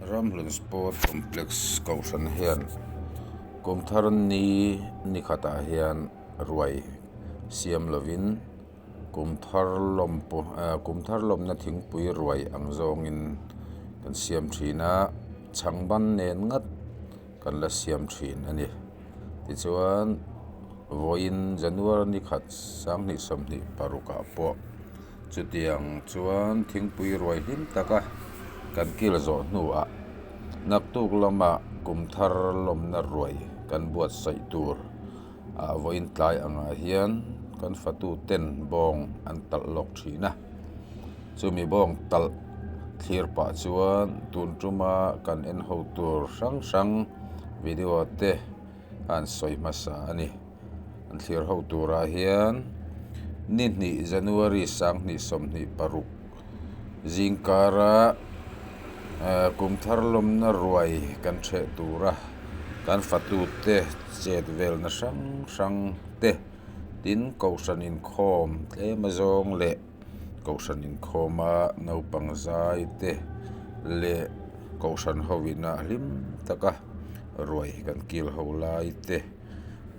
Ramhlun Sport Complex kohhran hian kum thar ni ni khatah hian ruai siam lovin kum thar lawm pawh kum thar lawmna thingpui ruai ang zawngin kan siam thin a chhangban nen ngat kan la siam thin a ni tichuan vawiin January ni khat sanghnih 26 ah pawh. Chutiang chuan thingpui ruai hlim taka kan kil zawh hnuah naktuk lama kum thar lawmna ruai kan buatsaih tur ah vawiin tlai angah hian kan fatu ten bawng an talh lawk thin a. Chumi bawng talh thlir pah chuan tun tuma kan en ho tur hrang hrang video te a an sawi hmasa a ni. An thlir ho turah hian ni hnih January 2026 zingkara eh kum thar lawmna ruai kan hreh tura kan fatute chet velna hrang hrang te tin kohhran inkhawm tlem azawng leh kohhran inkhawma naupang zai te leh kohhran ho ina hlim taka ruai kan kil ho lai te.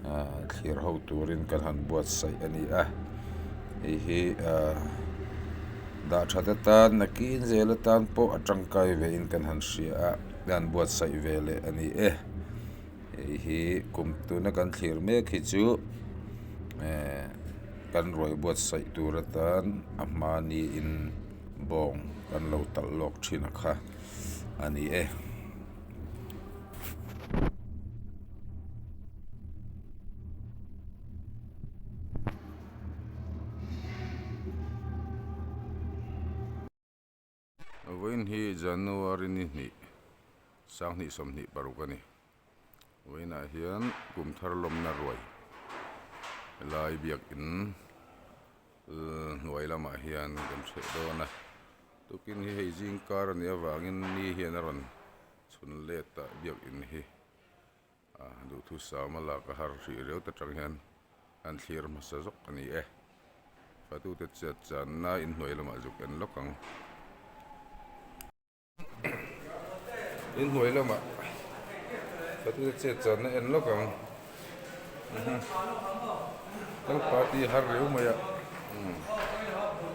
Ahh thlir ho turin kan han buatsaih a ni a hei hi ahh dah that atan nakin zel atan pawh a tangkai ve in kan han hria a kan han buatsaih ve leh a ni e hei hi kum tuna kan thlir mek hi chu ehh kan ruai buatsaih tur atan a hma niin bawng kan lo talh lawk thin a kha a ni e. Vawiin hi January ni hnih 2026 a ni. Vawiinah hian kum thar lawmna ruai helai biakin hnuai lamah hian kan hreh dawn a. Tukin hi hei zing kar a nih avangin ni hian a rawn chhun let a biakin hi ah duhthusam a lak a har hrih riau ta tang hian an thlir hmasa zawk a ni e. Fatute chet channa inhnuai lamah zuk en lawk ang. Inhnuai lamah fatute chet channa en lawk ang. Kal party har riau mai a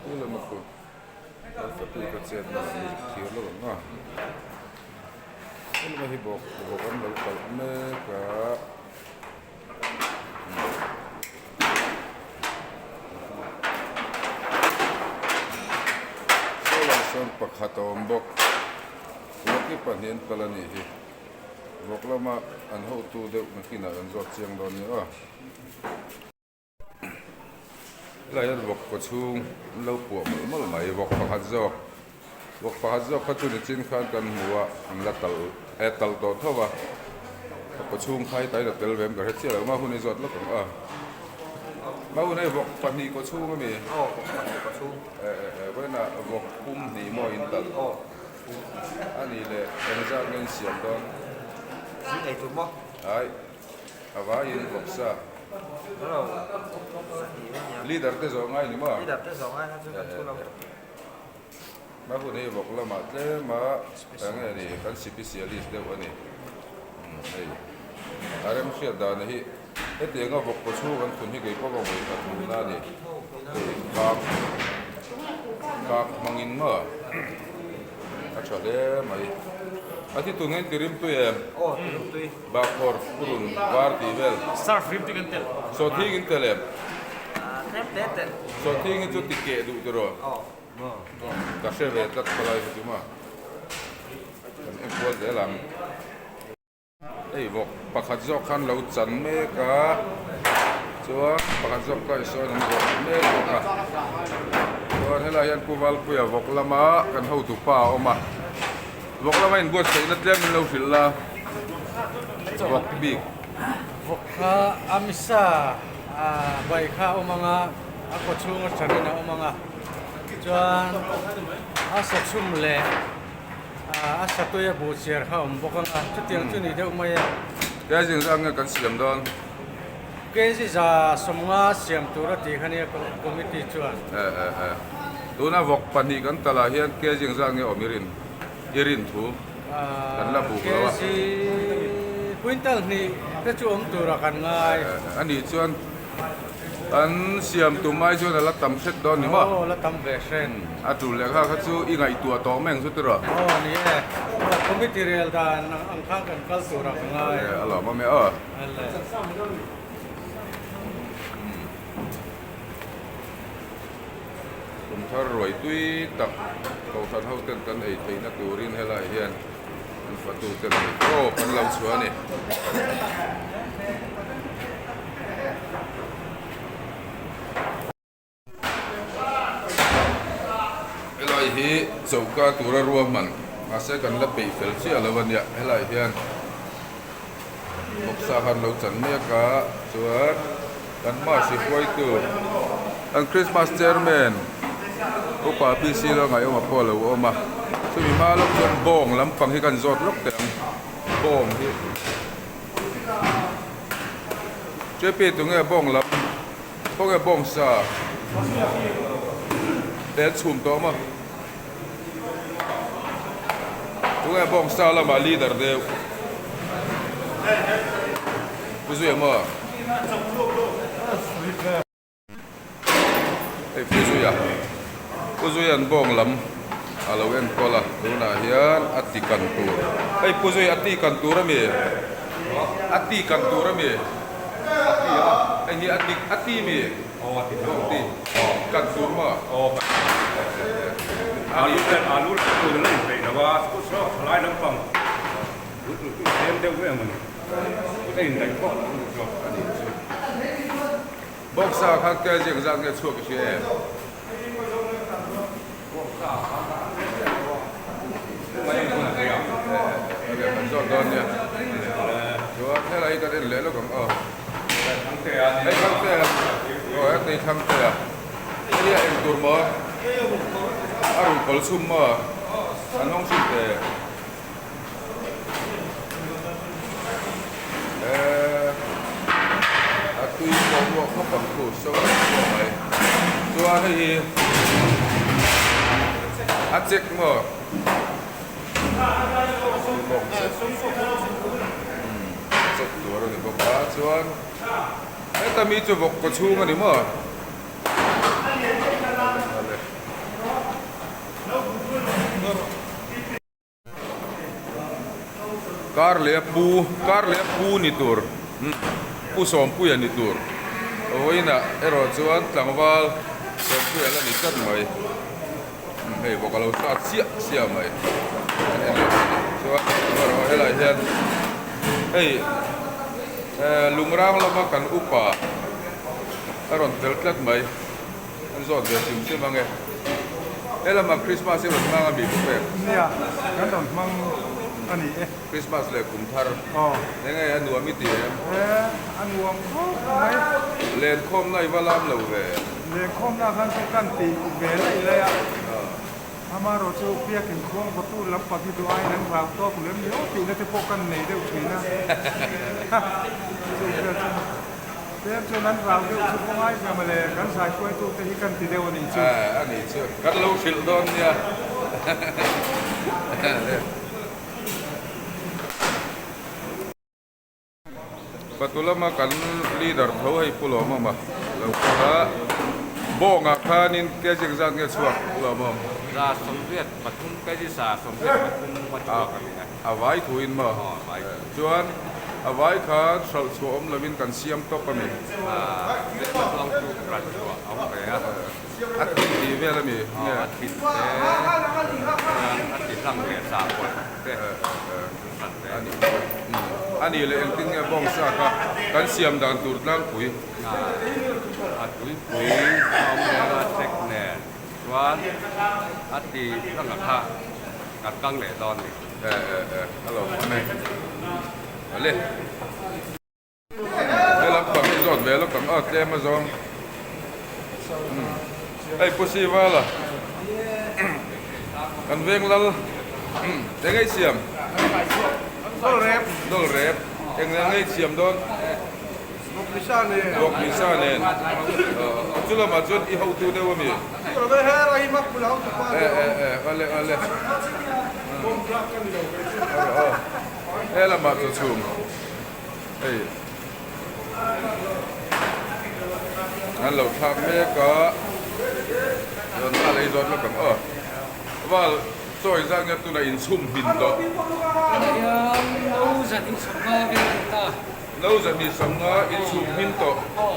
tu lama khu kal fatute chetna lam hi zuk thlir lawk ang a. Helama hi bawk bawk an lo kalh mek a. Sawlai sawn pakhat a awm bawk vawk hi pahnih an kal a nih hi vawk lama an hotu deuh nakinah an zawt chiang dawn nia aw. Helai hian vawk kaw chhung an lo puah mawlh mawlh mai vawk pakhat zawk vawk pakhat zawk kha chu nichin khan kan hmu a an la talh e talh tawh tho va a kaw chhung kha hi tain a tel ve em ka hre chiah lo mahun hi zawt lawk ang a mahun hei vawk pahnih kaw chhung a mi aw vawk pahnih kaw chhung e e e vawiinah vawk pum hnih maw in talh aw a nih leh engzat nge in siam dawn zing ei tur maw ai. A vaiin vawk sa. Leader te zawh ngai ni maw? Leader te zawh ngai kha chu kan thu lo. Hma hun hi vawk lamah tlem a eng nge ni kan sipisialist deuh a ni. Hei a rem hriat dan hi hetianga vawk kaw chhung an thun hi kei pawh ka vawi khat hmuhna a ni. Hei kak kak hmangin maw? A tha hle mai. A thi tun hian ti rimtui em? Aw ti rimtui. Bakkhawr purun var tih vel. Surf rimtui kan telh. Sawhthing in telh em? Tlem te telh. Sawhthing hi chu ti keh duh tiraw? Aw. Ka hre ve tlat khawlai kha chu maw? Kan enkual zel ang. Hei vawk pakhat zawk khan lo chan mek a chuan pakhat zawk kha sawn an vawk mek bawk a chuan helai hian Pu Valpuia vawk lama kan hotu pa a awm a vawk lama inbuatsaihna tlem min lo hrilh la vawk bik. Vawk kha a misa bai kha a awm ang a a kaw chhunga chanin a awm ang a chuan a sa chhum leh. A satui a buh chiar kha a awm bawk ang a, chutiang chu ni deuh mai a. Kg zat nge kan siam dawn? Kg 150 siam tur a tih kha nia committee chuan. E e e. Tuna vawk pahnih kan talh ah hian kg zat nge awm i rin i rin thu? Kan la buk lo a. Kg quintal hnih te chu awm tura kan ngai. A nih chuan an siam tum ai chuan a la tam hret dawn ni maw? Aw la tam ve hret. A tul leh kha kha chu i ngaihtuah tawh mai ang chu tiraw? Aw ni e. Committee rel dan ang khan kan kal tura ka ngai. A lawm awm e aw. Kum thar ruai tui tak Kohhran ho ten kan ei theihna turin helai hian an fatu ten ei tawp an lo chhuah a ni. Helai hi choka tura ruahman mahse kan la peih fel chiah lo a nia helai hian Bawksa khan lo chan mek a chuan kan Masi hruaitu kan Christmas chairman upa PC lo ngaihawm a pawh a lo awm a chumi hma lawk chuan bawng lampang hi kan zawt lawk teh ang bawng hi JP tunge bawng lam khawnge bawng sa te an chhum tawh maw. Tunge bawng sa lamah leader deuh Pu Zuia maw? Hei Pu Zuia Pu Zuia'n bawng lam a lo enkawl a tunah hian a ti kan tur hei Pu Zuia a ti kan tur ami a ti kan tur ami hei hi a ti a ti mi. Aw a ti tho. Ti kan tur maw? Aw kan Alu nen alu leh tur la inpeih lo a, school saw thalai lampang bul tur chu tlem deuh em a ni. Kut a indaih pawh lo a ni chu. A nih chu. Bawksa kha kg engzat nge chhuak i hria em? Bawksa kha ka an reng reng lo a, tunah en hun a thei a. Enge kan zawt dawn nia. Chuan helai hi kan en leh lawk ang aw. Hei Thangtea aw hetei Thangtea hei a eng tur maw a rawn kawl chhum maw an hawng chhum teh eh a tui pawh muah khawp ang khu so a muah mai chuan hei hi a check maw. Chek tur a ni bawk a chuan heta mi chu vawk kaw chhung a ni maw kar leh a pu kar leh a pu ni tur pu sawmpuia ni tur vawiinah erawh chuan tlangval sawmpuia la ni tlat mai. Hei bawk a lo tla chiah chiah mai an en leh a ni chuan erawh helai hian hei eh lungrang lama kan upa a rawn tel tlat mai an zawt ve hrim hrim ang e helamah Christmas hi rawn hmang a mi bawk em? Nia kan rawn hmang a ni e. Christmas leh kum thar eng nge a nuam i ti em? Eh a nuam khawp mai. Lenkhawmna i va lam lo ve. Lenkhawmna khan chu kan ti ve laih laih a, amaherawh chu biakin khuang vawtu lampang hi duh aiin an rau tawk lem ni aw tihna te pawh kan nei deuh thin a. Chu vel chu tlem chuan an rau deuh chu khawngai ve mawle kan zaihruaitute hi kan ti deuh a nih chu. A nih chu kan lo hrilh dawn nia. Batu lama kan leader tho hei Pu Lawmawma lo kal a, bawngah khanin kg engzat nge chhuak Pu Lawmawm? 183 kg 183 a chhuak a ni e. A vai thuin maw? Aw a vai thu. Chuan a vai khan hralh chhuah awm lovin kan siam tawp a ni. Lehkha chuang chu hralh chhuah a awm ve a. A thin tih vel a mi? Aw a thin te, a ti hlang leh sa pawh te. A nih chu. A nih leh engtin nge bawng sa kha kan siam dan tur tlangpui? A tuipui a awm reng a check nen chuan a ti hlanga kha kan kang leh dawn ni. E e e a lo awm e. Ale. He lampang hi zawt ve lawk ang aw tlem a zawng. Hei Pu Sivala kan veng lal eng ei siam? Dawlh rep. Dawlh rep. Eng eng ei siam dawn? Vawk misa nen. Vawk misa nen. Chu lamah chuan i hotu deuh a mi? E e e ale ale. He lamah chaw chhum hei an lo thlak mek a chuan val ei zawt lawk ang aw val chawi zat nge tunah inchhum hmin tawh. Hian no zahnih sawmnga vel a ni ta. No zahnih sawmnga inchhum hmin tawh. Aw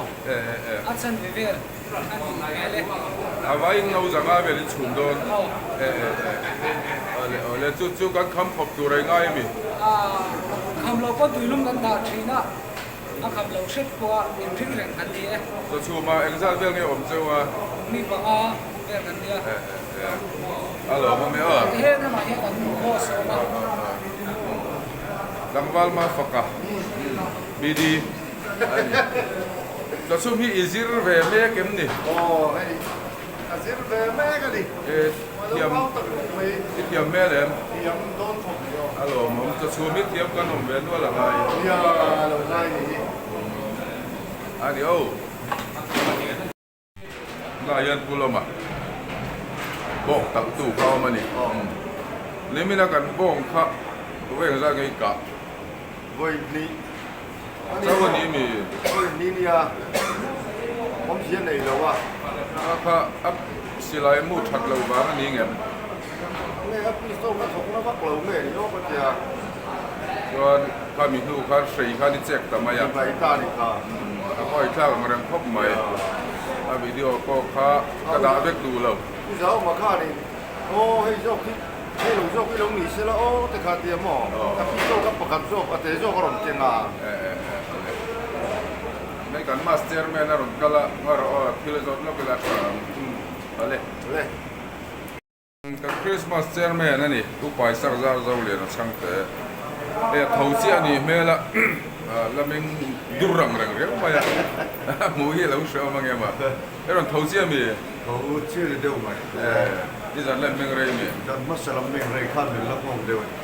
a chanve vel a ni hmel e. A vaiin no zanga vel inchhum dawn. Aw. Awle awle chu chu kan kham khawp tur a i ngai ami? Kham lo pawh tuilum kan dah thin a, a kham lo hret pawh a inring reng kan ni e. Chawchhuma engzat vel nge awm cheu a? Mi panga vel kan nia. A lawm awm e aw. Heng lamah hian an boss a awm a. Tlangval Mafaka BD a ni. Chawchhum hi i zir ve mek em ni? Aw hei a zir ve mek a ni. Thiam i thiam hmel em? Thiam dawn khawp mai aw. A lawmawm chawchhum hi thiam kan awm ve nual a ngai. Nia a lo ngai ni hi. A ni aw. Tunah hian Pu Lawma bawng talh tu kha a awm a ni. Nimina kan bawng kha vawi engzat nge i kah? Vawi hnih. Chau a ni mi? Vawi hnih nia awmzia nei lo a. A kha a silai mu that lo vang a ni ngem? Nge a pistol kha thawk na vak lo nge ni aw ka tia. Chuan kha mi hnu khan hrei khan i check ta mai a. Hrei ta ni kha. A pawi thlak ang reng khawp mai. A video pawh kha ka dah vek duh lo. I zau khanin aw hei zawk hi hei lo zawk hi lo ni se la aw te kha tia maw a pistol kha pakhat zawk a te zawk a rawn keng a. Hei kan mass chairman a rawn kal a, ngaw rawh aw thil zawt lawk ila tha ang. Awle. Awle. Kan Christmas chairman a ni, U Paisak Zar Zolian a chhang teh. Hei a tho chiah a nih hmel a, la meng dur ang reng riau mai a, hmuh hi a lo hre awm ang em a. Hei rawn tho chiah mi? Tho chiah ni deuh mai. I zan lam meng rei mi? Zan hmasa lam meng rei khan min la nghawng deuh a ni.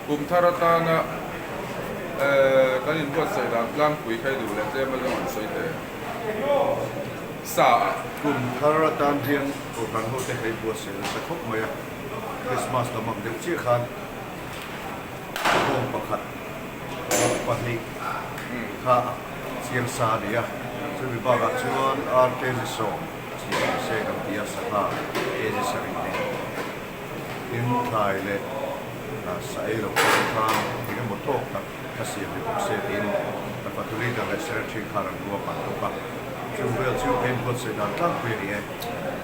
Kum thar atana kan inbuatsaih dan tlangpui kha i duh leh tlem a zawng an sawi teh. Sa a. Kum thar atan hian Kohhran hote hei buatsaih nasa khawp mai a, Christmas lam ang deuh chiah khan bawng pakhat, bawng pahnih kha chiang sa a ni a, chumi bakah chuan ar kg sawm chiang ni se kan ti a, sangha kg sarih nen in thlai leh sa ei loh tan khan eng emaw tawk tak kha siam ni bawk se tiin kan fatu leader leh secretary khan an ruak an bawk a, chung vel chu hei buatsaih dan tlangpui a ni e.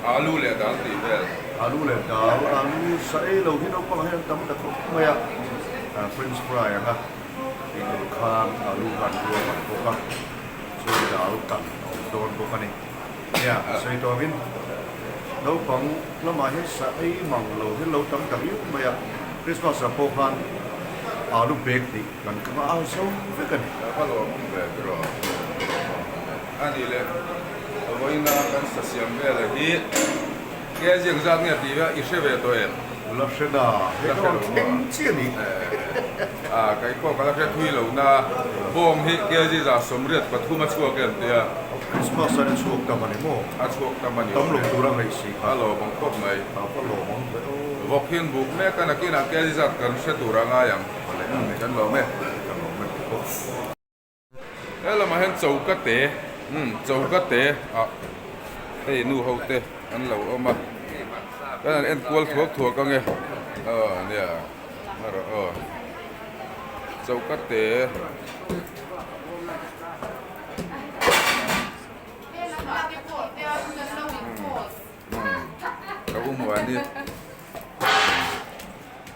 Alu leh dal tih vel. Alu leh dal, alu sa ei lo hi naupang hian tam ta khawp mai a, french fry anga tih tur khan alu khan ruak an bawk a, chuan dal kan a awm dawn bawk a ni. Nia, sawi tawngin naupang lamah hian sa ei mang lo hi lo tam ta riau mai a, Christmas ah pawh khan alu bag tih kan kang a au zo vek a ni. Ka lawm awm ve bawk a ni le, vawiina kan sa siam vela hi nge ziak zat nge tih ve i hre ve tawh em? La hre na, hei ka rawn thleng chiah a ni. A, kei pawh ka la hre thui lo na, bawng hi kg 133 a chhuak em tia. Christmas a ni chhuak tam a ni maw? A chhuak tam a ni. Tam lo tur a ngaih si kha. A lawm ang khawp mai. A va lawm ang ve aw. Vawk hian buk mek a nakinah kg zat kan hre tur a ngai ang. Kan lawm e. Kan lawm e bawk. He lamah hian choka te umm choka te ah hei nu ho te an lo awm a kan han en kual thuak thuak ang e aw nia erawh aw choka te. Ka u Muani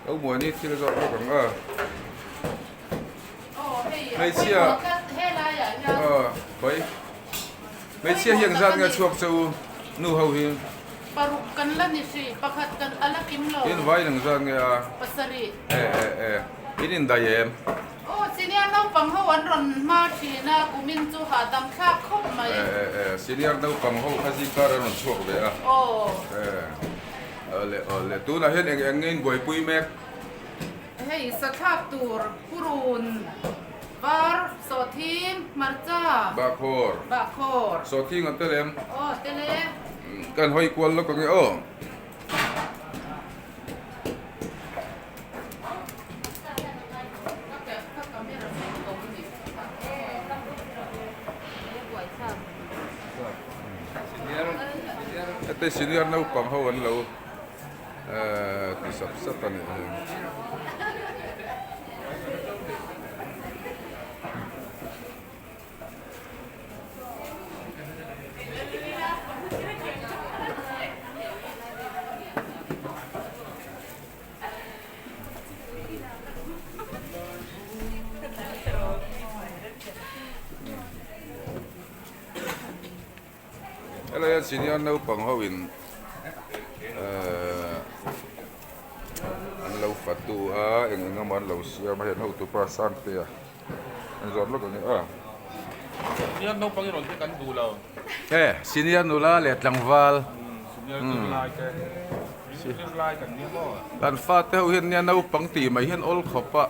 ka u Muani thil zawk bawk ang a. Hmeichhia aw khawi hmeichhia hi engzat nge chhuak che u nu ho hi Paruk kan la ni hri pakhat kan a la kim lo In vai engzat nge a Pasarih e e e in indaih em Aw senior naupang ho an rawn hma thin a kumin chu hahdam thlak khawp mai E e e senior naupang ho kha zingkar an rawn chhuak ve a Aw e awle awle tunah hian eng eng nge in buaipui mek. Hei sathlak tur purun var sawhthing hmarcha. Bahkhawr. Bahkhawr. Sawhthing an tel em? Aw tel e. Kan hawi kual lawk ang e aw. te senior naupang ho an lo ti sap sap a nih hi. Helai a senior naupang ho in ehh an lo fatu a eng eng emaw an lo siam a hei an hotupa Sangtea an zawt lawk ang e aw. Senior naupang i rawn te kan duh lo. E senior nula leh tlangval. Senior zirlai te. Zirlai kan nia maw. Kan fate ho hian nia naupang tih mai hian awl khawp a.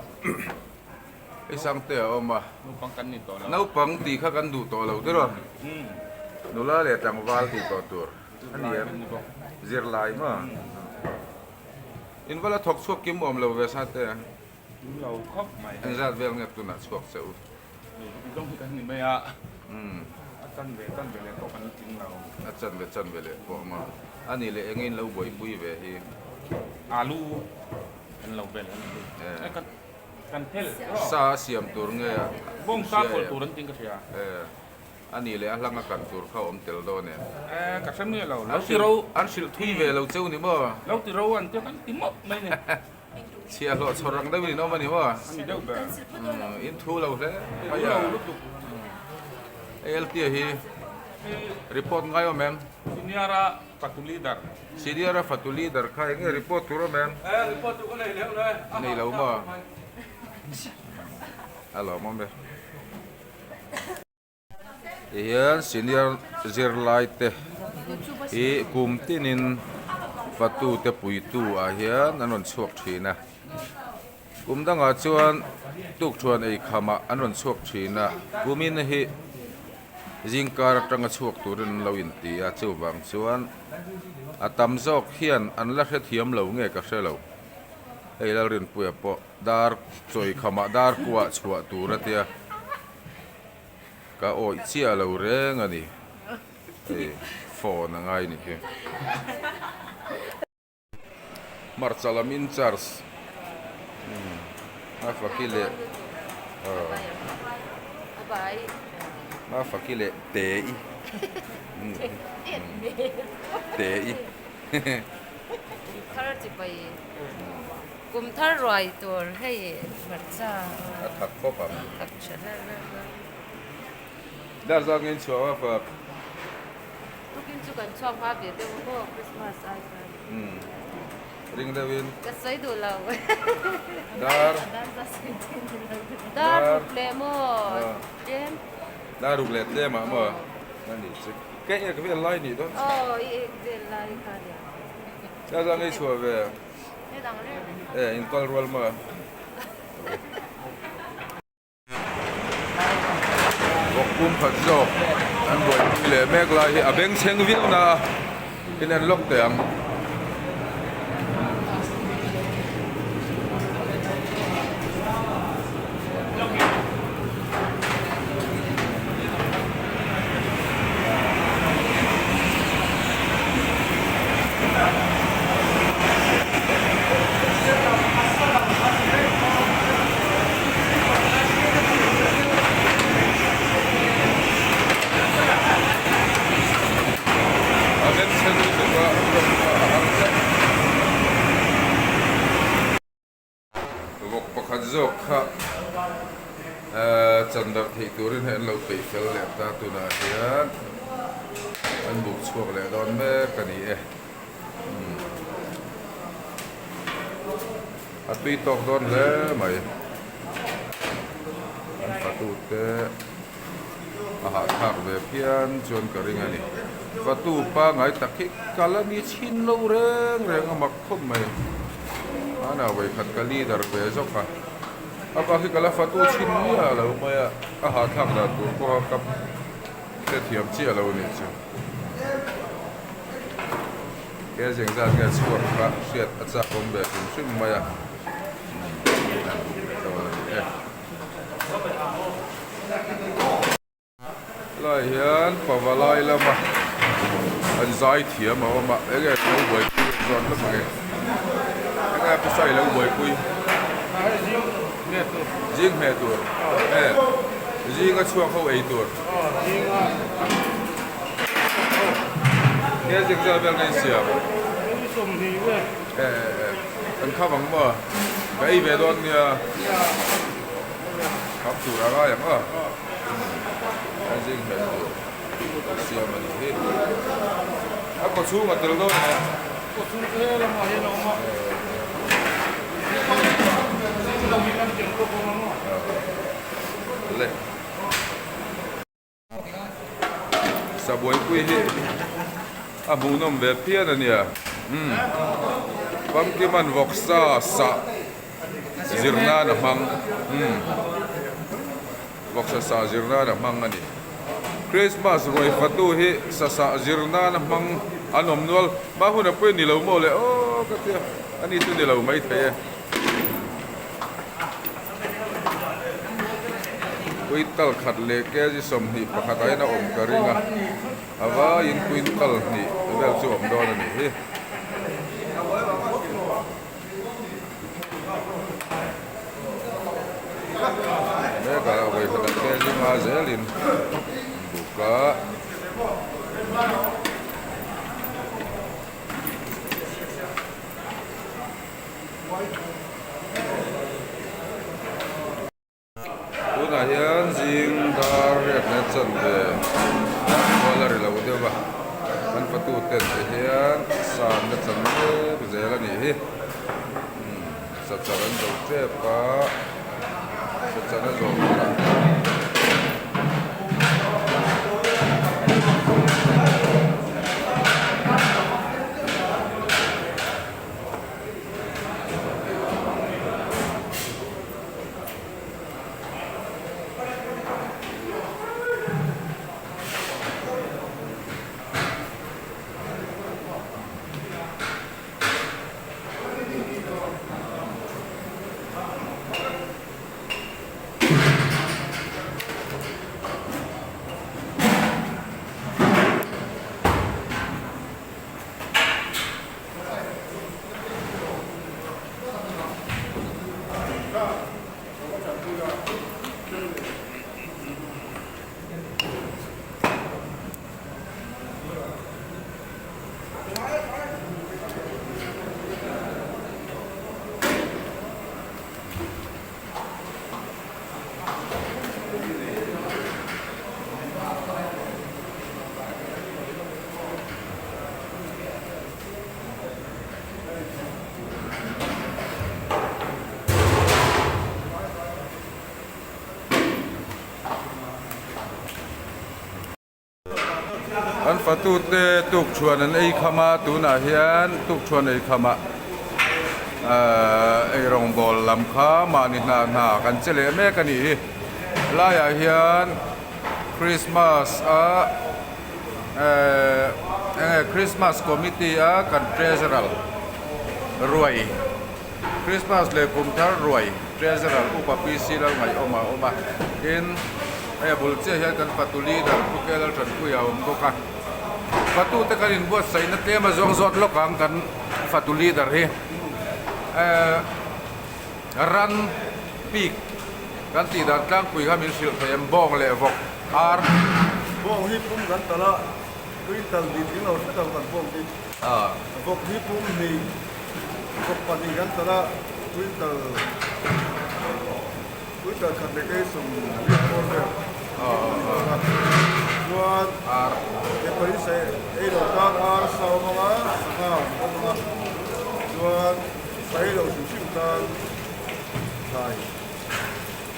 Hei Sangte a awm a. Naupang kan ni tawh lo. Naupang tih kha kan duh tawh lo tiraw. Nula leh tlangval tih tawh tur a ni em? Zirlai maw? In va la thawk chhuak kim awm lo ve Sangte a. Kim lo khawp mai. Engzat vel nge tunah chhuak che u? Zawng hi kan ni mai a. A chanve chanve leh pawh kan tling lo. A chanve chanve leh pawh maw? A nih leh eng in lo buaipui ve hi? Alu kan lo vel a ni. Kan phel rawh. Sa a siam tur nge a? Bawng sa pawlh tur an tin ka hria. A nih leh a hlanga kan tur kha awm tel dawn em? Ka hre miah lo. Lo ti ro. An hrilh thui ve lo cheu ni maw? Lo ti ro an tia kan ti mawp mai ni. Chhiahhlawh chhawr ang deuhin in awm a ni maw? A ni deuh ber. In thu lo hle mai a. Thu lo lutuk. ALT-a hi report ngai awm em? Senior-a fatu leader. Senior-a fatu leader kha eng nge report tur awm em? Report tur ka nei leuh le. Nei lo maw? A lawmawm e. Tihian senior zirlai te hi kum tinin fatu te puitu ah hian an rawn chhuak thin a kum dangah chuan tukthuan ei khamah an rawn chhuak thin a kumin hi zingkar atanga chhuak turin an lo inti a chuvang chuan a tam zawk hian an la hrethiam lo nge ka hre lo hei Lalrinpuia pawh dar chawi khamah dar kuah chhuah tur a tia. Ka awih chiah lo reng a ni. Hei phone a ngai ni hi. Hmarcha lam in charge a faki leh a faki leh te i te i. Kum thar ruai tur hei hmarcha a thak khawp ang. Thak tha hle hle hle. Dar zat nge in chhuah a fak? Tukin chu kan chhuak hma ve deuh maw Christmas ai khan. Umm ring deuh in. Ka sawi duh lo. Dar. Dar ruk leh maw tlem. Dar ruk leh tlem ah maw? A nih chu. Ka ek vel lai nih dawn. Aw i ek vel lai kha nia. Dar zat nge i chhuah ve? E in kal rual maw? Vawk pum khat zawk an buaipui leh mek lai hi a bengchheng viau na a in en lawk teh ang. A bengchheng lutuk a a har tlat. Vawk pakhat zawk kha chan darh theih turin hei an lo peih fel leh ta tunah hian an buk chhuak leh dawn mek a ni e. A tui tawk dawn hle mai. An fatute a hahthlak ve phian chuan ka ring a ni. Fatu pangai tak hi ka la ni chhin lo reng reng a mak khawp mai. Hmanah vawikhat ka leader ve zawk a, a bak hi ka la fatu chhin miah lo mai a, a hahthlak dan tur pawha ka hrethiam chiah lo a nih chu. Ke zeng zat nge chhuak kha hriat a chak awm ve hrim hrim mai a. Helaiah hian Pavalai lama An zai thiam a awm a, enge lo buaipui an zawt hlawm ang e. Enge pisa i lo buaipui? Zing hmeh tur. E zinga chhuak ho ei tur. Nge zing zal vel nge in siam? E e kan kham ang maw? Ka ei ve dawn nia. Kham tur a ngai ang a. Zing hmeh tur. Siam a nih hi. A kaw chhung a tel dawn em? Kaw chhung chu he lamah hian a awm a. Le. Sabuaipui hi a hmuhnawm ve phian a nia. Umm. Pumpkin-an vawksa sah zir nan a hmang. Umm. Vawksa sah zir nan a hmang a ni. Christmas ruai fatu hi sa sah zir nan a hmang an awm nual. Hma hun a pawi ni lo maw le aw ka tia a ni chu ni lo mai thei e. Quintal khat leh kg 21 ah hian a awm ka ring a, a vaiin quintal hnih vel chu a awm dawn a nih hi. Mek a vawikhat an ke zinga zelin an buk a. Tunah hian zing dar riat leh chanve kual a ri lo deuh a, kan fatu ten te hian san na chan mek zel a nih hi. Sachar an zo tep a, sachar a zawh hunah. An fatute tukṭhuan an ei kham a, tunah hian tukṭhuan ei khamah ahh eirawngbawl lam kha mahni hna hna kan che leh mek a nih hi. Laiah hian Christmas a ehh enge Christmas committee a kan treasurer ruai Christmas leh kum thar ruai treasurer upa PC Lalngaihawm a awm a tin hei a bul chiah hian kan fatu leader Pu K Laltanpuia a awm bawk a fatu te kan inbuatsaihna tlem a zawng zawt lawk ang kan fatu leader hi ehh ran pik kan tih dan tlangpui kha min hrilh thei em bawng leh vawk ar. Bawng hi pum kan talh a tui tal dih tling lo hret ang kan bawng hi. Vawk hi pum hnih, vawk pahnih kan talh a, quintal quintal khat leh kei 80 bawr vel pahnih kan talh a. Chuan ke pahnih sa ei lo tan ar sa awm ang a, sangha awm bawk ang a. Chuan sa ei lo hrim hrim tan thlai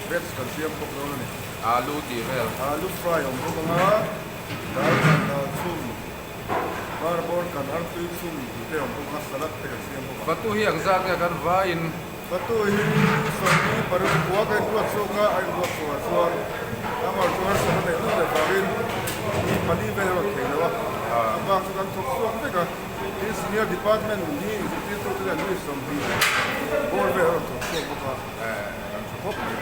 veg kan siam bawk dawn a ni. Alu tih vel. Alu fry awm bawk ang a, dal khat dal chhum. Barbawr kan artui chhung te awm bawk a, salad te kan siam bawk a. Fatu hi ang zat nge kan vaiin? Fatu hi 26 kua ka inruat chhuak a, a inruat chhuah chuan amah chu harsat a neih nual leh vangin mi pali vel a rawn thei lo a, a bak chu kan thawk chhuak vek a. Tin, senior department hi zirtirtu te hian mi 20 bawr vel a rawn thawk chhuak bawk a, kan tha khawp mai.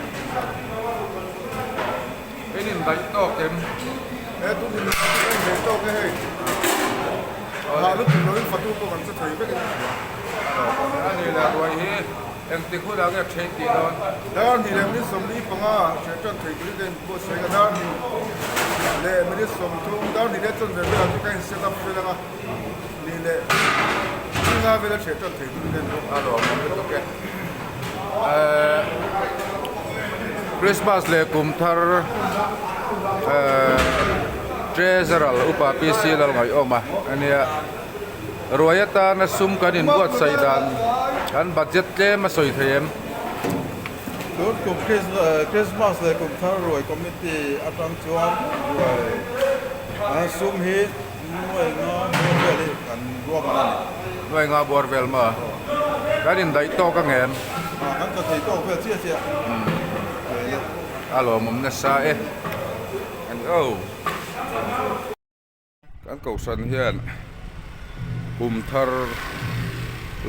In indaih tawk em? He tun in indaih tawk e hei. Hah lutuk loin fatu pawh kan che thei vekin ka hria. A ni leh ruai hi engtik hunah nge ṭhen tih dawn? Dar hnih leh minute 45 ah ṭhen ṭan thei turin ka inbuatsaih a, dar hnih leh minute 30, dar hnih leh chanve velah chu ka in set up fel ang a, hnih leh ringa vela ṭhen ṭan thei turin ka inbuatsaih. A lawmawm lutuk e. Christmas leh kum thar Treasurer upa PC Lalngaihawm a ania ruai atana sum kan inbuatsaih dan kan budget tlem a sawi thei em? Tun kum Christmas leh kum thar ruai committee atang chuan ruai sum hi Nuai nga bawr vel hi kan ruahman a ni. Nuai nga bawr vel maw? Kan indaih tawk ang em? Ah, kan tla thei tawk vel chiah chiah. A lawmawm nasa e. An oh. Kan kohhran hian kum thar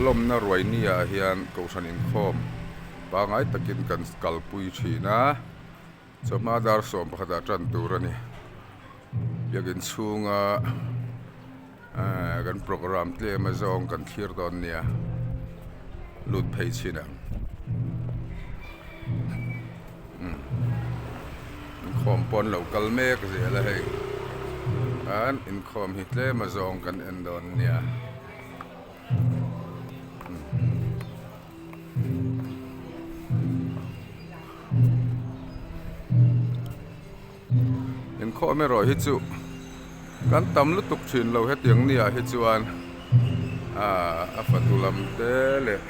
lawmna ruai ni ah hian kohhran inkhawm pangai takin kan kalpui thin a. Chawhma dar 11 ah tan tur a ni. Biakin chhunga ehh kan program tlem a zawng kan thlir dawn nia lut phei chhin ang umm inkhawm pawh an lo kal mek zel a hei an inkhawm hi tlem a zawng kan en dawn nia. Inkhawm erawh hi chu kan tam lutuk thin lo hetiang ni ah hi chuan aaa a fatu lam te leh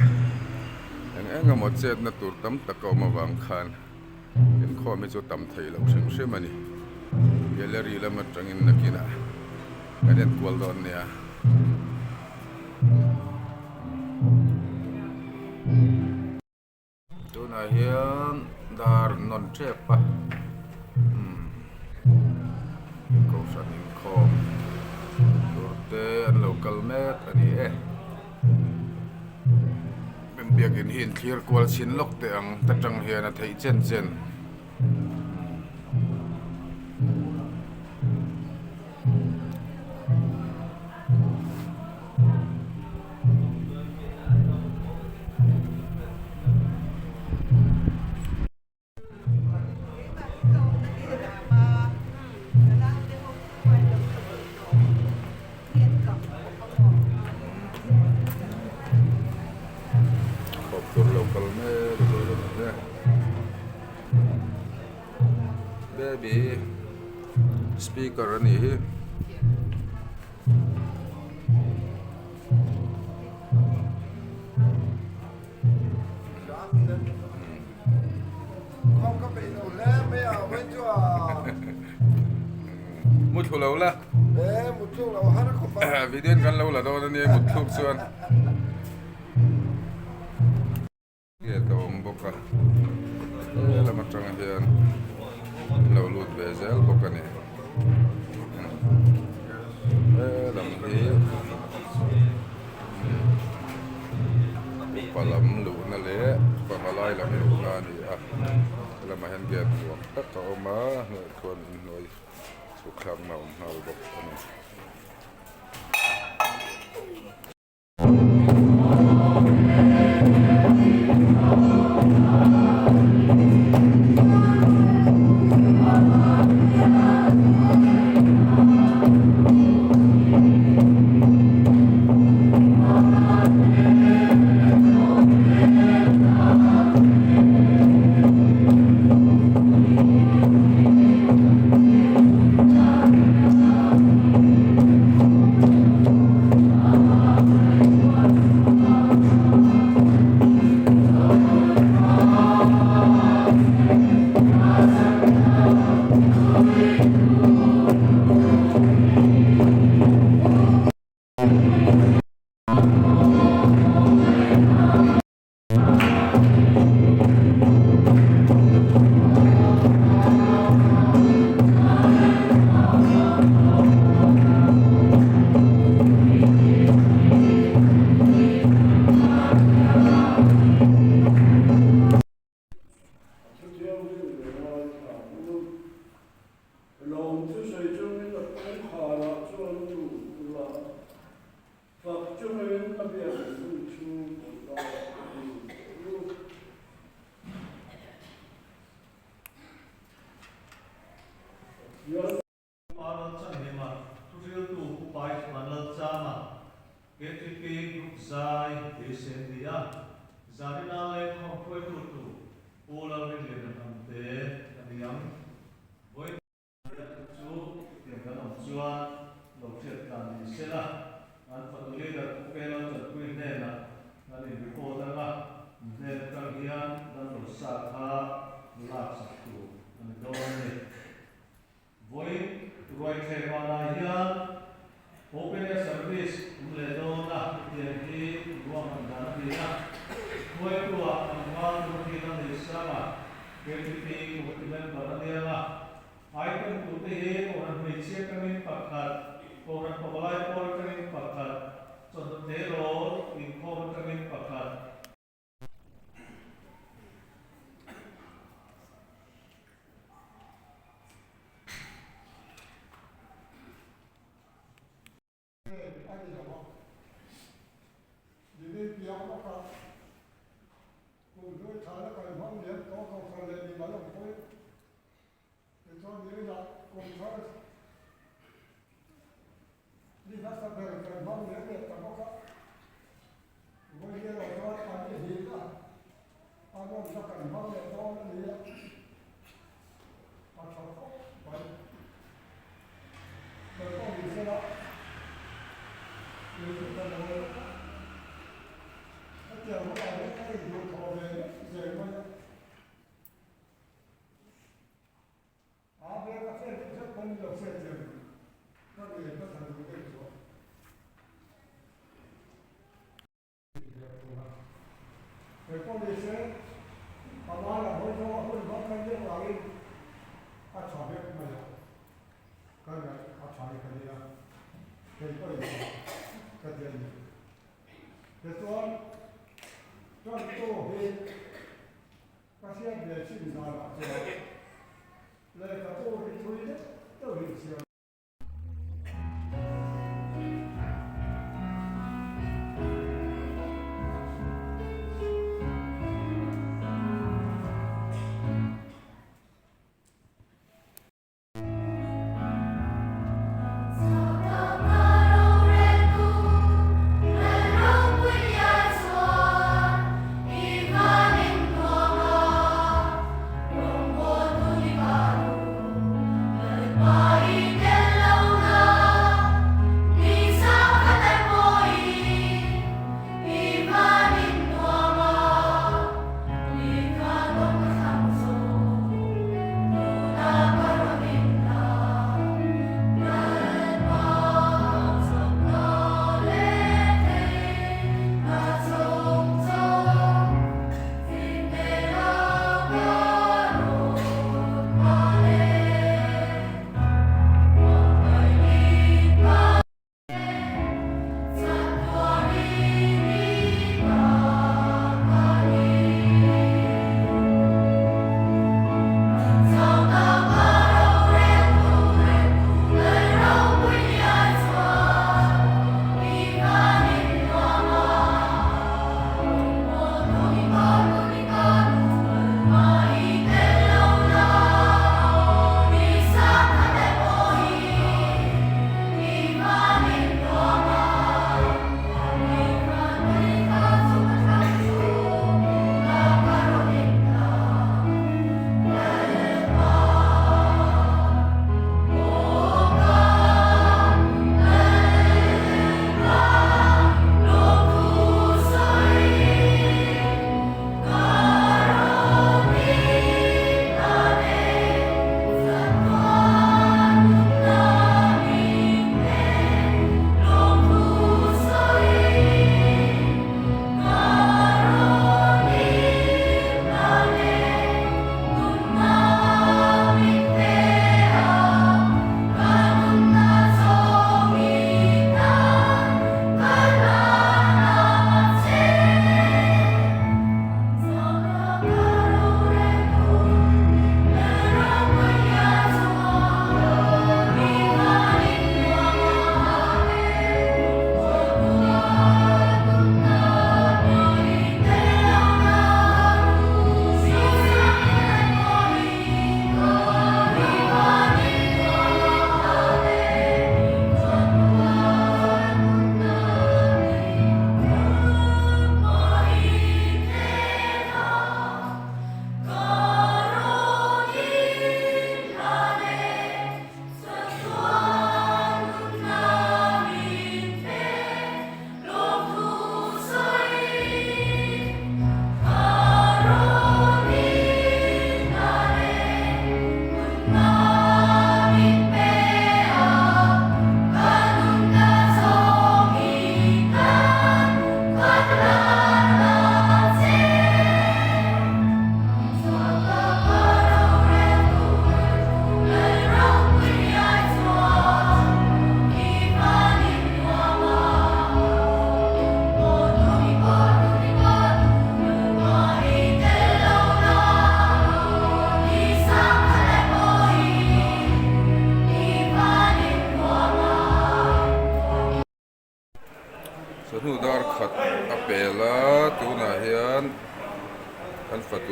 eng eng emaw chetna tur tam tak a awm avang khan inkhawm hi chu tam thei loh hrim hrim a ni. Gallery lam atangin nakinah kan enkual dawn nia. Tunah hian dar nawn tep a umm kohhran inkhawm tur te an lo kal mek a ni e biakin hi inthlir kual chhin lawk teh ang ta tang hian a theih chen chen. Khawp tur lo kal mek zel a ni e. Baby speaker a nih hi. Mutthlu lo la. Video in kan lo la dawn a nia mutthluk chuan. Gate a awm bawk a he lam atang hian an lo lut ve zel bawk a ni he lam hi upa lam luhna leh pavalai lam luhna a ni a he lamah hian gate nuam tak a awm a hnuaiah chuan inhnuai chhuk thlakna a awm nghal bawk a ni. kha laksak tur a ni dawn a ni. Vawiin ruaithleh vanah hian Open Air Service awm leh dawn a, hetiang hi ruahman dan a ni a. Hruaitu-ah tlangval Timothy Lalneisanga, KTP Committee Member a nia a. Item tute hi Kohhran hmeichhia atangin pakhat, Kohhran pavalai pawl atangin pakhat, chawhnu tleirawl inkhawm atangin pakhat, A ni lo a, Lily piang lawka kum hlui thlana kan hmang lian tawh kohhran leh mimal ang pawhin tichuan nilah kum thar ni hmasa ber kan hmang lian leh ta bawk a, vawiin erawh chuan an ni hit a, a nawmna kan hmang leh dawn a ni a, a tha khawp mai. Kan pawh ni sela kei chu ka lo a, hetiang hunah hian ka induhthawh ve mai zel mai a. A hmel ka hriat deuh zet pawn lo hriat thiam ka ngen ka tha duh deuh chuah. He pawh ni se a mala hawi zawng a hun hmang kan deuh angin a tha vek mai a, ka ngaih a tha hi ka nia, kei pawhin ka ti a ni. Tichuan, Tantu hi Ka hriat ve chin zanah chuan lehkhabu hi thui deuh deuhin chhiar.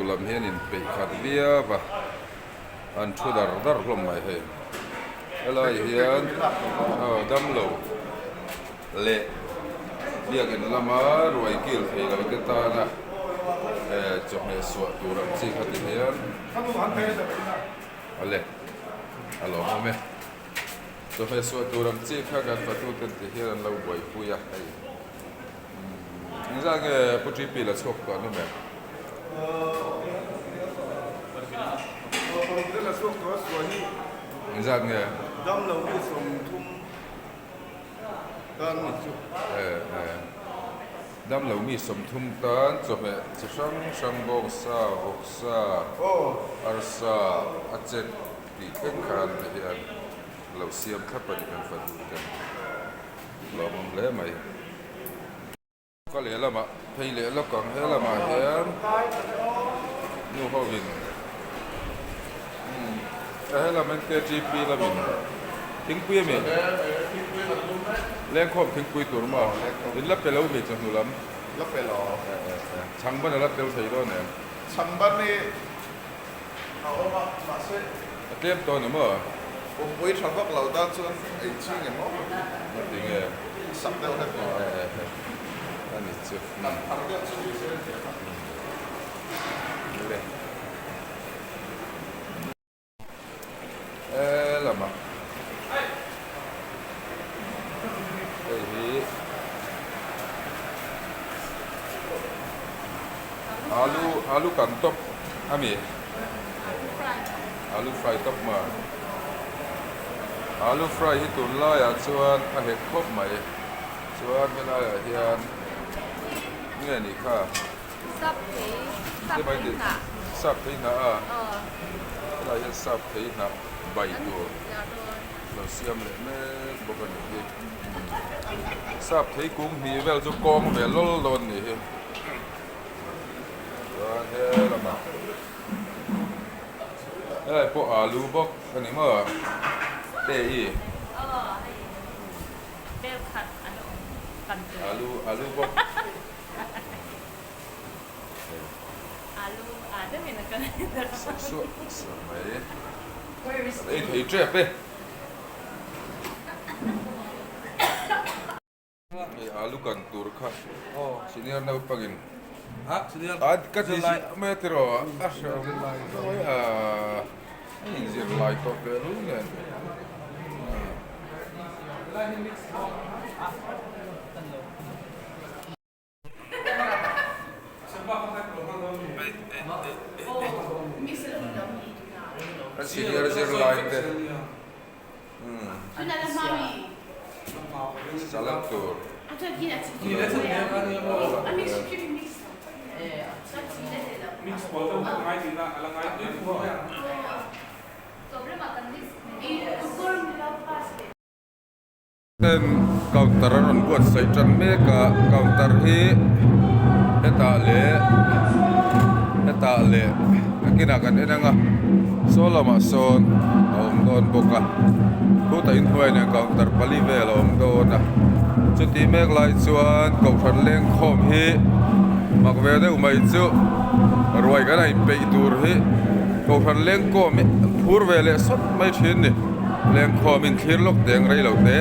lam hi an inpeih khat viau a, an thu dar dar hlawm mai hei. Helai hian aw damlo leh biakin lama ruai kil thei lo te tana eh chawhmeh suah tur ang chi kha ti hian awle a lawmawm e. Chawhmeh suah tur ang chi kha kan fatute ti hian an lo buaipui a hei. Engzah nge Pu TP la chhuak tawh an awm em? Engzat nge? Damlo mi 30 tan chawhmeh chi hrang hrang bawngsa, vawksa, arsa a chek tih thleng khan te hian lo siam thlap a ni kan fanu ten. Lawmawm hle mai. Ka lehlamah phei leh lawk ang he lamah hian nu ho in umm he lam NKTP lamin thingpui ami lengkhawm thingpui tur maw in la pe lo mi chawhnu lam la pe lo chhangban a la tel thei dawn em chhangban hi a awm a mahse a tlem tawh ni maw pumpui tha vak lo tan chuan ei ching em aw ti nge sak deuh hlek maw a ni chu kan phar deuh chu ni se thiam a le e lama hei hi alu alu kan tawp ami alu fry tawp maw alu fry hi tunlaiah chuan a hek khawp mai chuan helaiah hian nge nih kha sap thei hnah a helaiah hian sap thei hnah bai tur lo siam leh mek bawk a nih hi sap thei kung hnih vel chu kawng ve lawl dawn a nih hi. Chuan he lamah helai pawh alu bawk a ni maw te i alu alu bawk suah suah mai kan ei thei tep e. Hei alu kan tur kha senior naupangin a ka ti mai a tiraw a hreawm a inzir lai tawh teh rul nen. Kan senior zirlai te salad tur Ten counter a rawn buatsaih tan mek a counter hi hetah leh hetah leh nakinah kan en ang a saw lamah sawn a awm dawn bawk a khutah inhnuai nen counter pali vel a awm dawn a chuti mek lai chuan kohhran lengkhawm hi mak ve deuh mai chu ruai kan a inpeih tur hi kohhran lengkawm hi phur ve leh sawt mai thin a ni. Lengkhawm in thlir lawk teng rei lo te.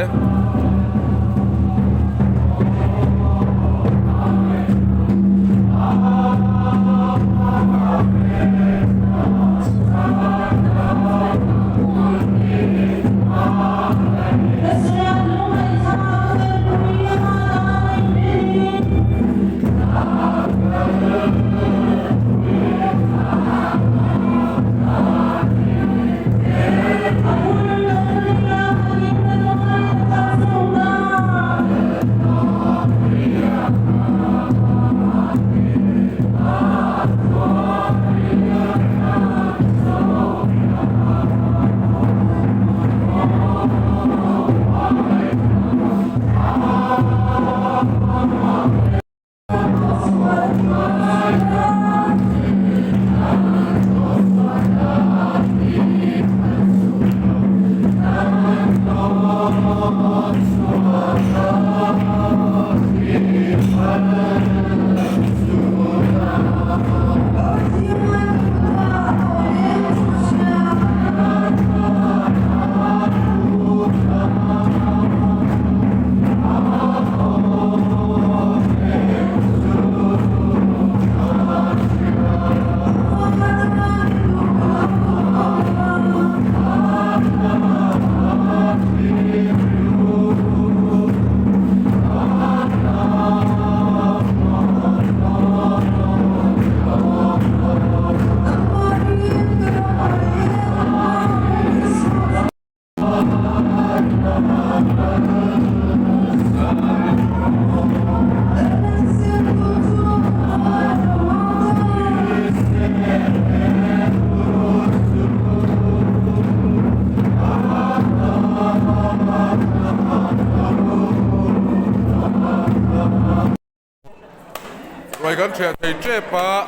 kan ṭhiah thei ṭep a,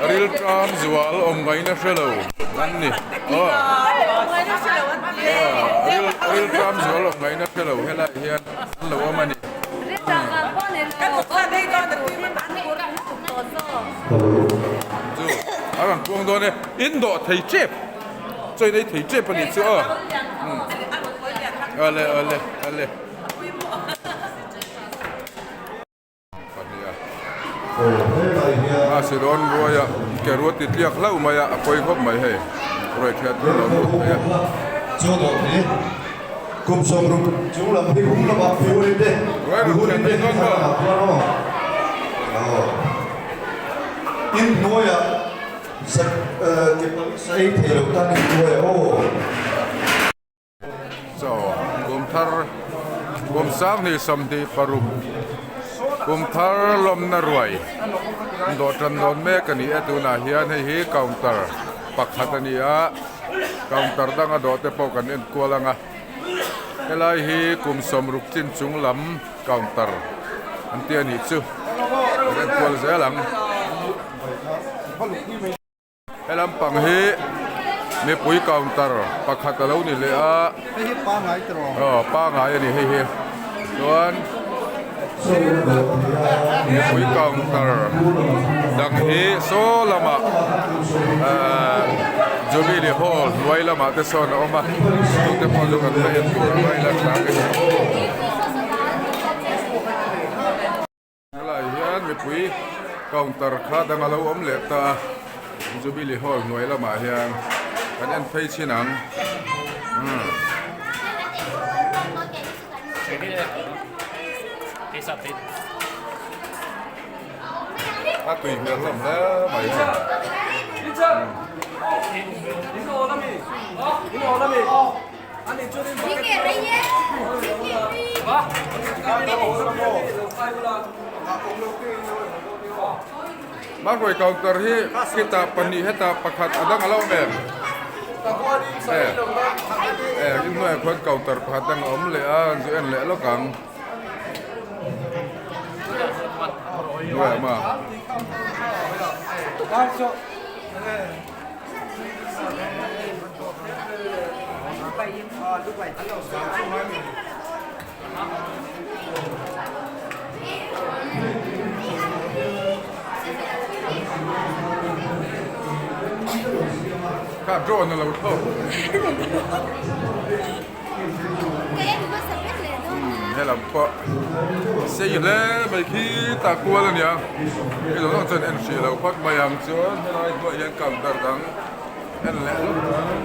rilṭam zual awm ngaihna hre lo an ni. Aw rilṭam zual awm ngaihna hre lo helaiah hian an lo awm a ni. Chu a rawn puang dawn e, in dawh thei ṭep, chaw in ei thei ṭep a nih chu aw. Awle awle awle. A si dawn ruai a ke ruat ti tliak hlauh mai a a pawi khawp mai hei ruai thiat hun lo lut mai a. Chu dawh hi kum sawmruk chung lam hi hung lamah Fiuri te Mihuri te thar lamah khuan aw aw in hnuaiah sa ke pali sa ei thei lo tan in hnuaiah aw. Chaw kum thar kum sanghnih sawmhnih paruk kum thar lawmna ruai dawh tan dawn mek a ni e tunah hian hei hi counter pakhat a ni a counter danga dawh te pawh kan en kual ang a helai hi kum sawmruk chin chung lam counter an tih a nih chu kan en kual zel ang. He lampang hi mipui counter pakhat a lo ni leh a. Hei hi pangai tiraw? Aw pangai a ni hei hi. Chuan mipui counter dang hi saw lamah ahh Jubilee Hall hnuai lamah te sawn a awm a. Chungte pawh chu kan la en tur a ngai la thlak a ni. Helai hian mipui counter kha dang a lo awm leh ta a, Jubilee Hall hnuai lamah hian kan en phei chin ang. A tui hmel hlawm hle mai hei. Mahruai counter hi khitah pahnih hetah pakhat a dang a lo awm em? Eh in hnuaiah khuan counter pakhat dang a awm leh a zu en leh lawk ang. Hnuaiah maw? Kha drone a lo thlawk. Helam pawh sei hle mai khi tah kual a nia hei lo zawng chuan en hrih lo phawt mai ang chuan helai hnuaiah hian counter dang en leh lawk ang.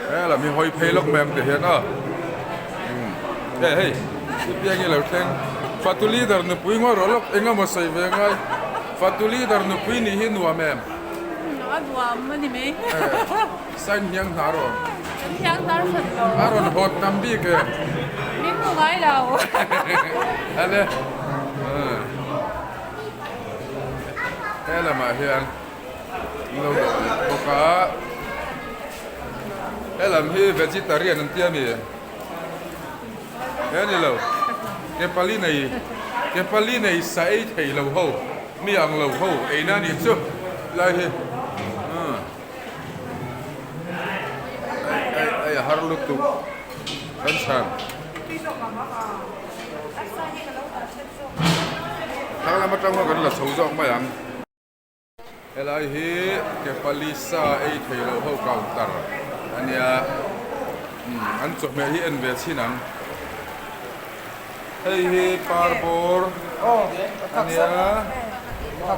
Helam hi hawi phei lawk mai ang ti hian a hei hei i piang i lo thleng fatu leader nupui ngawi rawh lawk eng emaw sawi ve ngai fatu leader nupui nih hi nuam em? A nuam a ni mai. Sign hniang hnar aw. Kan hniang hnar hran lo. A rawn hawt tam bik e. Min hmu ngai lo. Ale. He lamah hian lo dawh leh bawk a. He lam hi vegetarian an tia mi? He ni lo. Ke pali nei ke pali nei sa ei thei lo ho mi ang lo ho eina nih chu lai hi. Ai ai a har lutuk kan chhan. Thlang lam atang khan kan la chho zawk mai ang. Helai hi Kepali sa ei thei loh ho counter a nia. An chawhmeh hi en ve chhin ang. Hei hi parbawr a nia.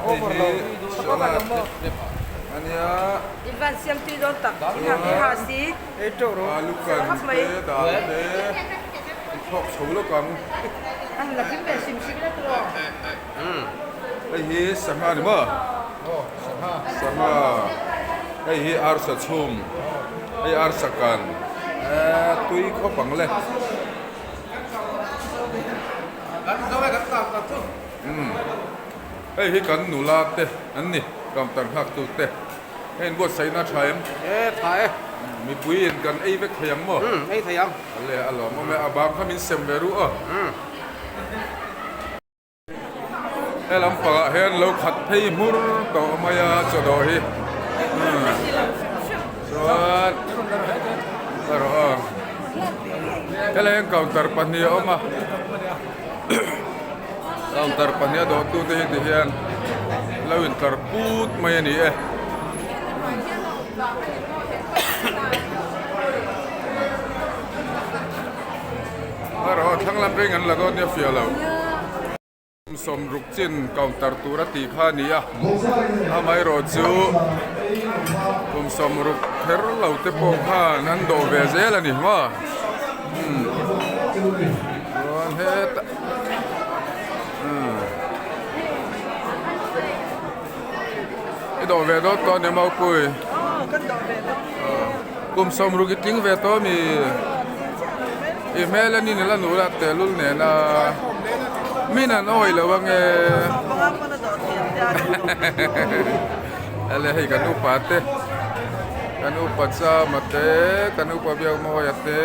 Hei hi salad a nia. Alu kan te dal te i thlawk chho lawk ang. Hei hi sangha a ni maw? Sangha. Hei hi arsa chhum. Hei arsa kan. Tui khawp ang le. Hei hi kan nula te an ni counter nghak tu te. Hei inbuatsaihna a tha em? E tha e. Mipui in kan ei vek thei ang maw? Umm, ei thei ang. Ale, a lawmawm e, a bang kha min sem ve ruh a. Umm. He lampangah hian lo khat phei hmur tawh mai a chawdawh hi. Chuan erawh a helai hian counter pahnih a awm a counter pahnih a dawhtu te hi ti hian lo intlar put mai a ni e. Erawh thlang lam reng an la dawn nia fiah lo. Sawmruk chin counter tur a tih kha a ni a, amaherawh chu kum sawmruk kher lo te pawh khan an dawh ve zel a ni maw umm chuan hetah umm i dawh ve dawn tawh a ni maupui kum sawmruk i tling ve tawh a mi. I hmel a nin la nula tehlul nena min an awih lo ange ale hei kan upa te kan upa chama te kan upa biakmawia te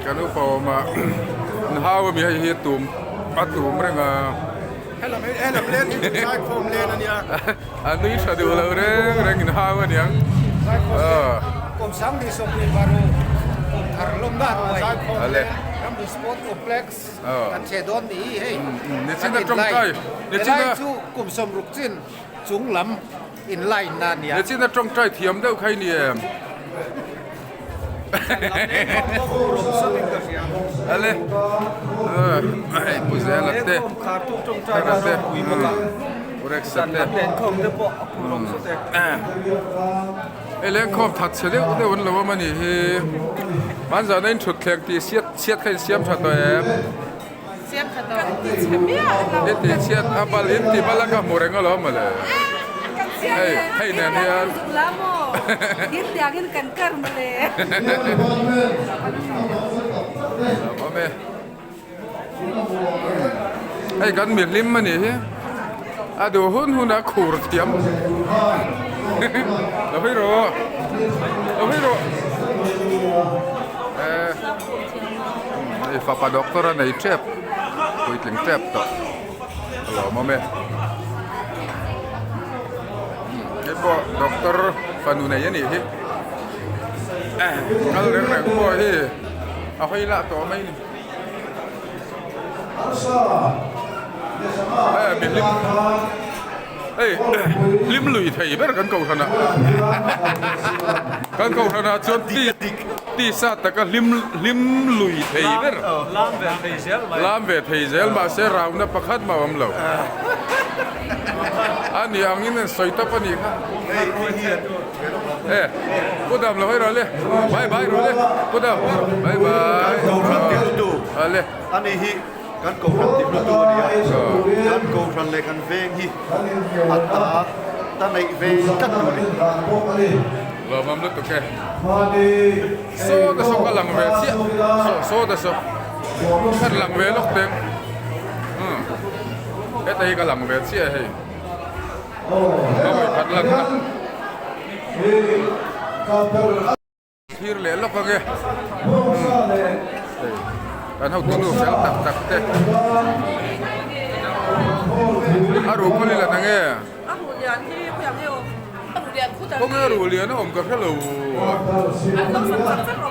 kan upa awma an hau ami hei hi tum a tum reng a a nui tha duh lo reng reng in hau aniang ale nichina tawngtai nichina nichina tawngtai thiam deuh kha i ni em ale hei pu zela te thara te pu reksa te hei lengkhawm that chhe deuh deuh an lo awm a nih hi hmanzana in thut thleng tih siat chhiat kha in siam tha tawh em i tih chhiat a bal in ti bal a ka hmu reng alawm mawle hei hei nen hian awm e hei kan mi hlim a nih hi a duh hun hun a khur thiam lo hawi rawh lo hawi rawh eh hei fapa doctor a nei tep puitling tep tawh a lawmawm e hei pawh doctor fanu nei a nih hi kal reng reng pawh hi a hawi lah tawh mai a ni. Hei hlim lui thei ber kan kohhran ah kan kohhran ah chuan tisa taka hlim hlim lui thei ber lam ve thei zel mahse rauna pakhat mah a awm lo a ni angin an sawi tawp a nih kha e pu dam lo hawi rawh le bye bye rawh le pu dam bye bye ale. Ani hi kan kohhran tih hlutu a ni a, kan kohhran leh kan veng hi a ta ta neih ve tlat tur a ni. Lawmawm lutuk e. Saw ta saw ka lang ve chiah saw saw ta saw khan lang ve lawk teng umm heta hi ka lang ve chiah hei ka hawi khat lang na. Thlir leh lawk ange hei kan hotu nu fel tak tak te a ruh pawh lilan ange khawnge a ruh lian a awm ka hre lo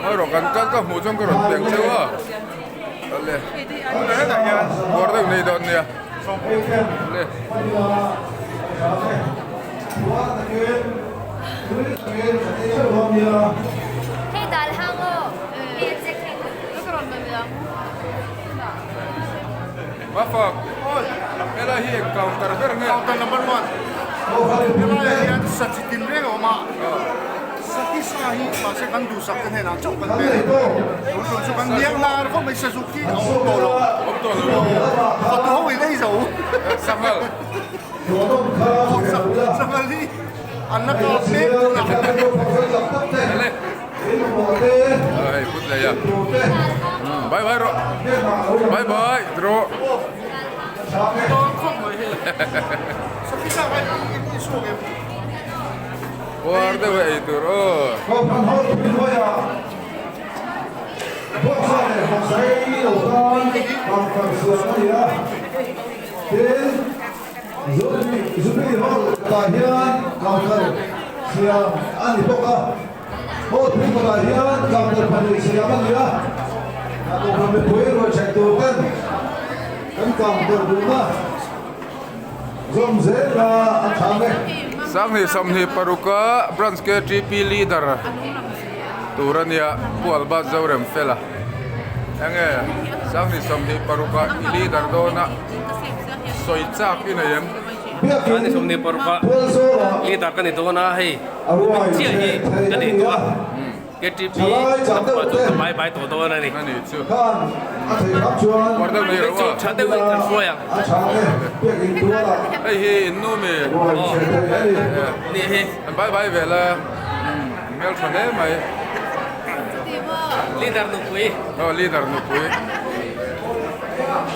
erawh kan kal ka hmuh chuan ka rawn teng cheu a ale buar deuh nei dawn nia le. Mafak, helai hi eng counter ber nge? Counter number one. Helaiah hian sa chi tin reng a awm a, sati sa hi mahse kan duhsak te hnenah chauh kan pe a ni. Tun tum chu kan niang lar khawp mai, sazuk hi a awm tawh lo. Awm tawh lo. Fatu ho in ei zo. Sanghal. Sanghal hi an la kap mek tun a. Ele. Hei put lei a. Bye bye rawh. Bye bye rawh. Puar deuh a ei tur aw. Kohhran ho tui hnuaiah Bawksa leh hmasa ei lo tan pangpar siam a ni a. Tin, Jubilee Hall kawtah hian counter siam a ni bawk a. Hall tui kawtah hian counter pahnih siam a ni a. Kohhran mipui ruaihchhaih tur ten kan counter duhna zawm zel kha a tha ang e. 2026 a Branch KTP Leader tur a nia, Pu Albert Zoremfela. Enge 2026 a i leader dawn a sawi chak i nei em? 2026 a leader ka ni dawn a hei chiah hi ka nei tawh a KTP lamah chuan ka bai bai tawh dawn a ni. Chu tha deuh in kan hruai ang. Hei hi in nu mi? Ni hi. An bai bai vel a. Hmeltha hle mai. Leader nupui. Aw leader nupui.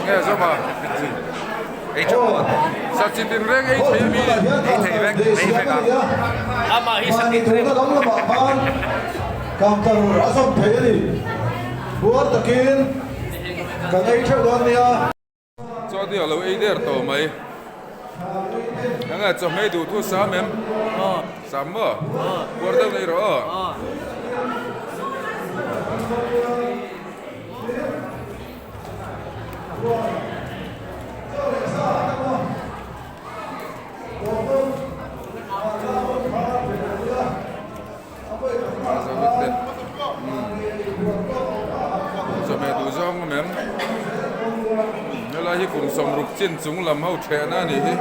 Nge zawma. Ei tha maw? Sa chi tin reng ei thei ami? Ei thei vek, ei vek a. Amah hi sa tin reng. Counter a zawm thei a ni. Puar takin kan ei theuh dawn nia. Chaw te a lo ei der tawh mai. Enge chawhmeh duh thu sam em? Sam maw? Puar deuh nei rawh aw. Chawhmeh duh zawng awm em? Helai hi kum sawmruk chin chung lam ho thehna a nih hi.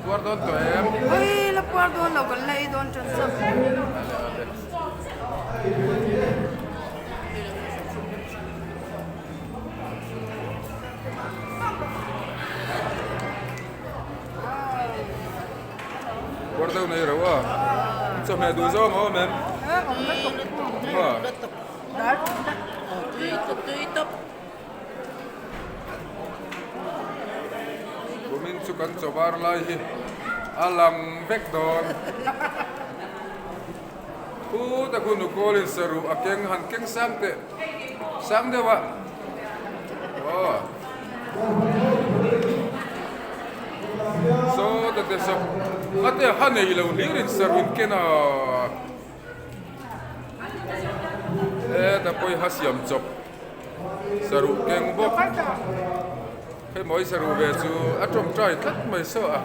Puar dawn tawh em? Ui, la puar dawn lo, kan la ei dawn tan chauh. Puar deuh nei reuh a, chawhmeh duh zawng a awm em? Kumin chu kan chaw var lai hi a lang vek dawn. Phuta khu nukawlin saruh a keng han keng sang teh sang deuh a. Aw. Saw ta te saw a te ha nei lo hlir in saruh in ken a. Heta pawh hi ha siam chawp saruh keng bawk hei mawi saruh ve chu a tawngtai tlat mai saw a.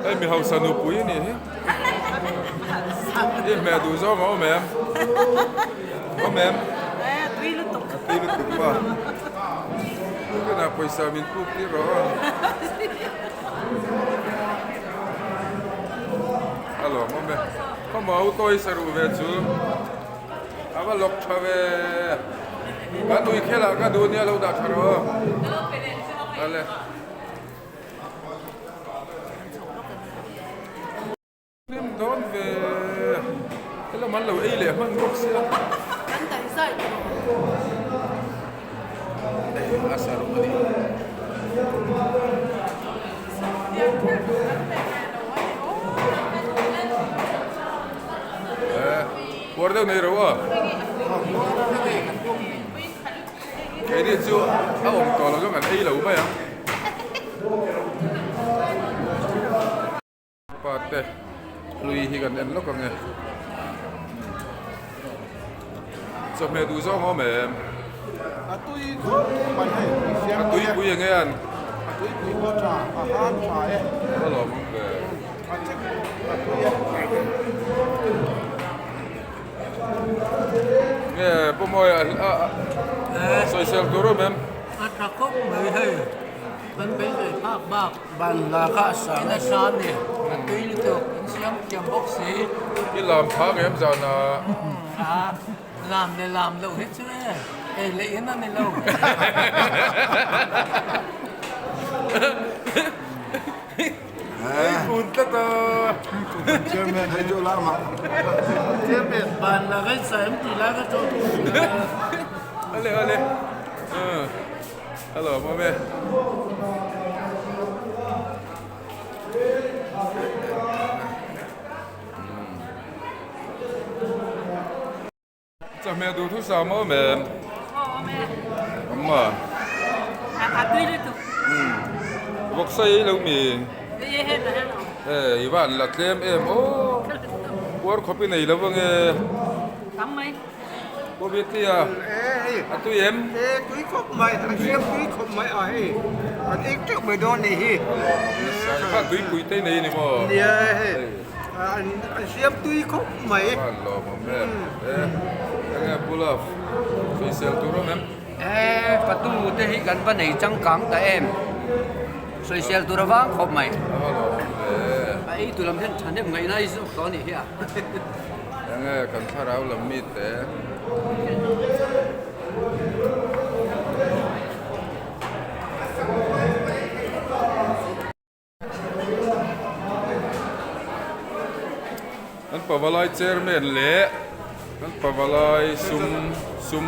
Hei mi hausa nupui a nih hi. I hmeh duh zawng a awm em? Awm em? Tui lutuk. A tui lutuk pa. Tunah pawisa min puk tir rawh a. A lawm awm e. Khawmaw tawi saruh ve chu a va lawk tha ve. Kan ui khelah ka duh nia lo dah tha rawh. Ale. Hlim dawn ve. Helam an lo ei leh hman bawk sia. Kan dai zai tawh. A saruh a ni. Puar deuh nei ro a. Keini chu a awm tawh lo zawng kan ei lo mai ang. Pa te hlui hi kan en lawk ang e. Chawhmeh duh zawng a awm em? A tui khawp mai hei. A tui pui eng e an? A tui pui pawh tha, a han tha e. A lawm awm ve. A chek a tui e. Nge pawh mawi a sawisel tur awm em? A tha khawp mai hei. Kan beisei phak bak. Ban la kha a sa. In a sa a ni. A tui lutuk. In siam thiam bawk si. I lam phak em zan a? A lam leh lam loh hi chu e. Ei leh in a ni lo. Ei kun tlat a. Chairman hei chu lam a. Chairman ban la ka sa em tih lai ka zawh duh. Ale ale. Hello mawm e. Chawhmeh duh thu sa mawm em? Awm e. Awm a. A tui lutuk. Vawksa ei lo mi? Ei e hen a hen lo. E i va an la tlem em aw. Puar khawp i nei lo ange. Tam mai. Pu Biatia, a tui em? E tui khawp mai, an siam tui khawp mai a hei, an ei teuh mai dawn nih hi. Kha tuipui te nei a ni maw? Nia hei, an siam tui khawp mai. Van lawm awm em? E, enge Pu Love, sawisel tur awm em? E, fatu te hi kan va nei changkang ta em? Sawisel tur a vang khawp mai. A va lawm awm ve. A ei tu lam hian thahnem ngaihna i zawk tawh a nih hi a. Enge kan thlarau lam mi te. Kan pavalai chairman leh kan pavalai sum sum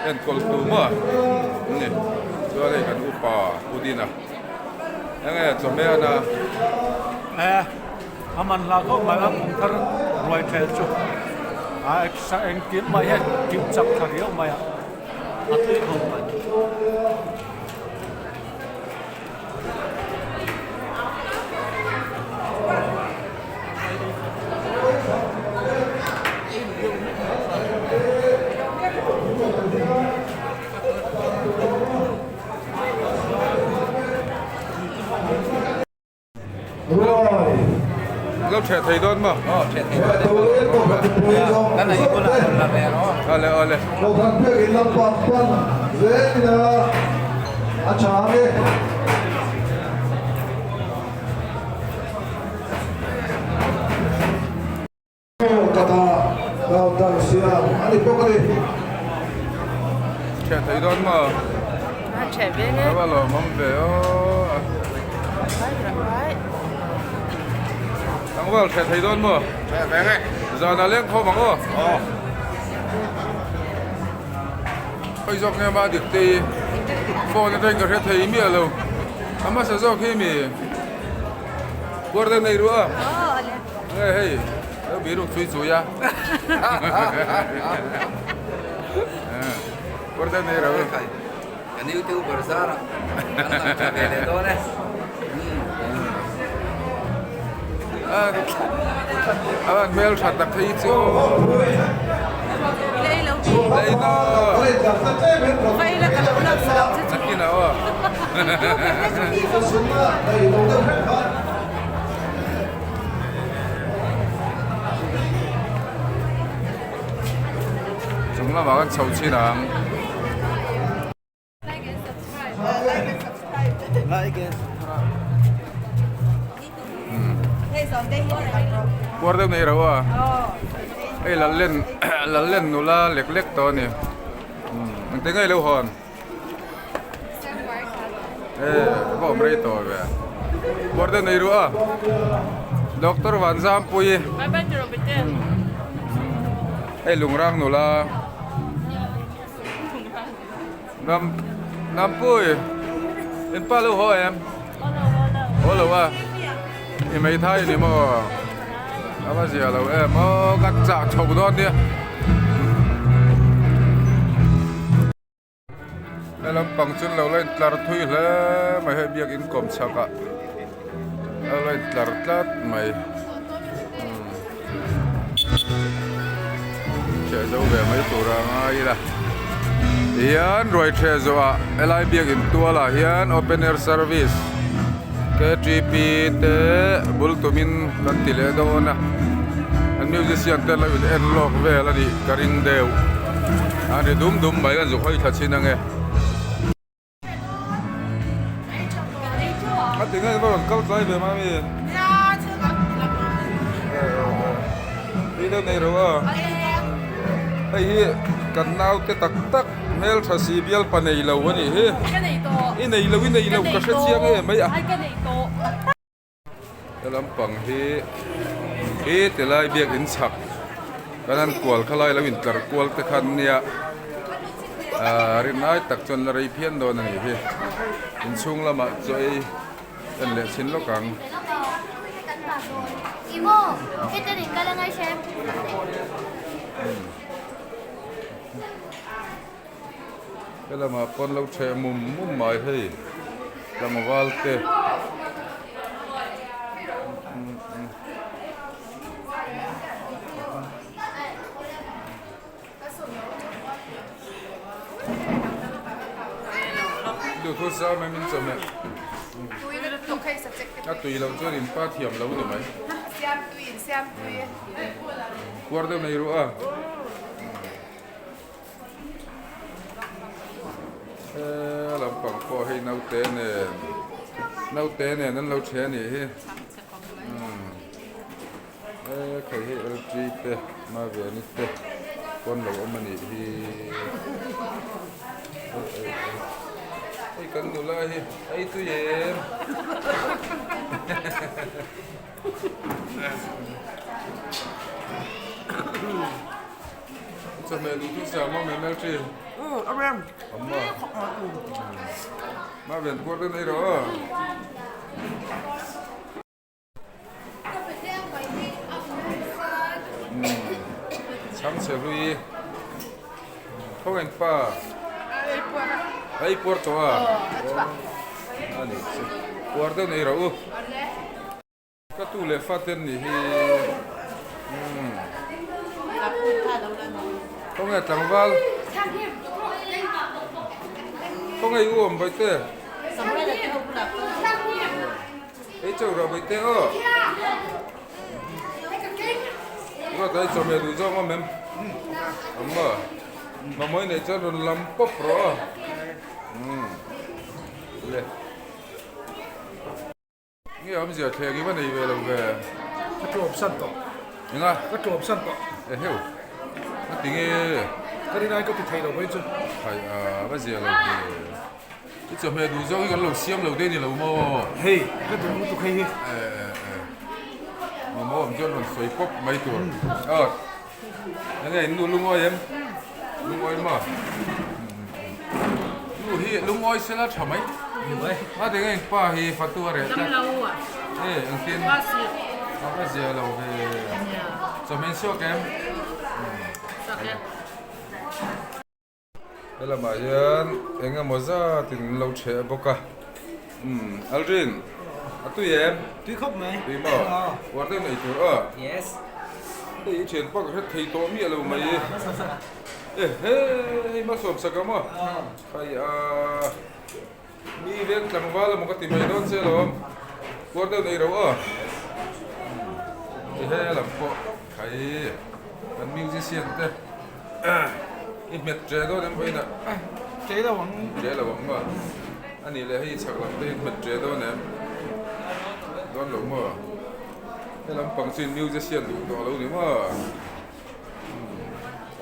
enkawl tu maw an ni chuan hei kan upa Pu Dina enge chawhmeh a na. A man hla khawp mai a kum thar ruai ṭhel chu a engkim mai hian kim chak thla riau mai a, a tui khawp mai. Lo ṭheh thei dawn maw? Aw ṭheh thei dawn e. Kan ei hunah rawn la ve rawh. Awle awle. Kohhran pek in lampak pan zel ila a tha ang e. Kata counter siam a ni bawk a ni. Ṭheh thei dawn maw? A ṭheh ve nge. A va lawmawm ve aw. Tlangval ṭheh thei dawn maw? Ṭheh ve nge. Zanah leng khawm ang aw. Aw. Khawi zawk nge mah dik te hi phone atangin ka hre thei miah lo. A hmasa zawk hi mi puar deuh nei ruah a. Nge hei lo biruk chui chui a Puar deuh nei rau Kan youtuber zar ah kan lang tha ve leh dawn e. A van hmel tha tak phei chu. Lei lo. Lei lo. Vai la ka lo lak sak che chu. Nakin ah aw. Chung lamah kan chho chin ang. Puar deuh nei rauh a hei lallen lallen nula lek lek tawh a ni engtin nge ilo hawn. E ka awm rei tawh ve puar deuh nei ruah a doctor Vanzampuii hei lungrang nula Nam Nampui in pa lo haw em haw lo a i maithai ni maw a va zia lo em aw ka chah chho dawn nia. He lampang chu lo la intlar thui hle mai hei biakin kawm chhak ah a lo intlar tlat mai ṭheh zo ve mai tur a ngai ila tihian ruai ṭheh zawh ah helai biakin tual ah hian open air service K T P te bul tumin kan ti leh dawn a an musician te lo in en lawk vel a nih ka ring deuh. A ri dum dum mai kan zuk hawi thla chin ange. Tinge i va rawn kal tlai ve mami? Nia, thil kan ti la maw? Tui deuh nei ro a. Hei hi kan naute tak tak hmeltha si bial pa nei lo a nih hi. Ka nei tawh. I nei lo, i nei lo ka hre chiang em mai a. Ai ka nei tawh. He lampang hi hi tilai biakin chhak kan han kual kha lai lo intlar kual te khan nia ah rinai tak chuan la rei phian dawn a nih hi inchhung lamah chaw ei en leh chhin lawk ang. He lamah pawn lo ṭheh mum mum mai hei tlangval te duhthu sa mai min chawhmeh a tui loh chuan in pa thiam lo ni mai kuar deuh nei ruh a. He lampang pawh hei naute nen naute nen an lo ṭhe a nih hi he khai hei LG te Maveni te pawn lo awm a nih hi hei kan nula hi ei tui em. Chawhmeh duh chu siam a mai Melchi. A rem. Amma. Ma ven kuar den ei rawh a. Chhangchhe hlui. Khawngaih pa. Ei puar tawh a. A ni chu. Puar deuh nei rawh u. Ka tu leh fa te an nih hi. Umm. Khawnge tlangval. Khawnge i u awm Bawihte. Ei chauh rawh Bawihte aw. Ruat a i chawhmeh duh zawk awm em? Awm maw? Mamawh i neih chuan rawn lam pawp rawh aw. Umm. Le. Nge awmzia thleng i va nei ve lo ve. Ka tlawm san tawh. Enga? Ka tlawm san tawh. Eheu. Ka ti nge. Ka rinai ka ti thei lo mai chu. Khai a va zia lo ve. I chawhmeh duh zawk hi kan lo siam lo te ni lo maw? Hei, ka duh lutuk hei hi. E e e. Mamawh awm chuan rawn sawi pawp mai tur. Aw. Enge in nu lungawi em? Lungawi maw? Nu hi lungawi sela tha mai. A tinge in pa hi fatu a reh tlat. E engtin a va zia lo ve. Chawhmeh in suak em? He lamah hian eng emaw zatin an lo chheh bawk a umm Aldrin a tui em? Tui khawp mai. Tui maw? Uar deuh nei tur aw. Yes. Hei i thian pawh ka hre thei tawh miah lo mai. E he hei malsawm sak ang maw? Khai a mi veng tlangval emaw ka ti mai dawn che alawm. Uar deuh nei ro aw. E he lam pawh khai kan musician te. I hmet ṭe dawn em vawiin ah? Ṭe lo ang. Ṭe lo ang maw? A nih leh hei chhak lam te hi hmet ṭe dawn em? Dawn lo maw? He lampang chu in musician duh tawh lo ni maw?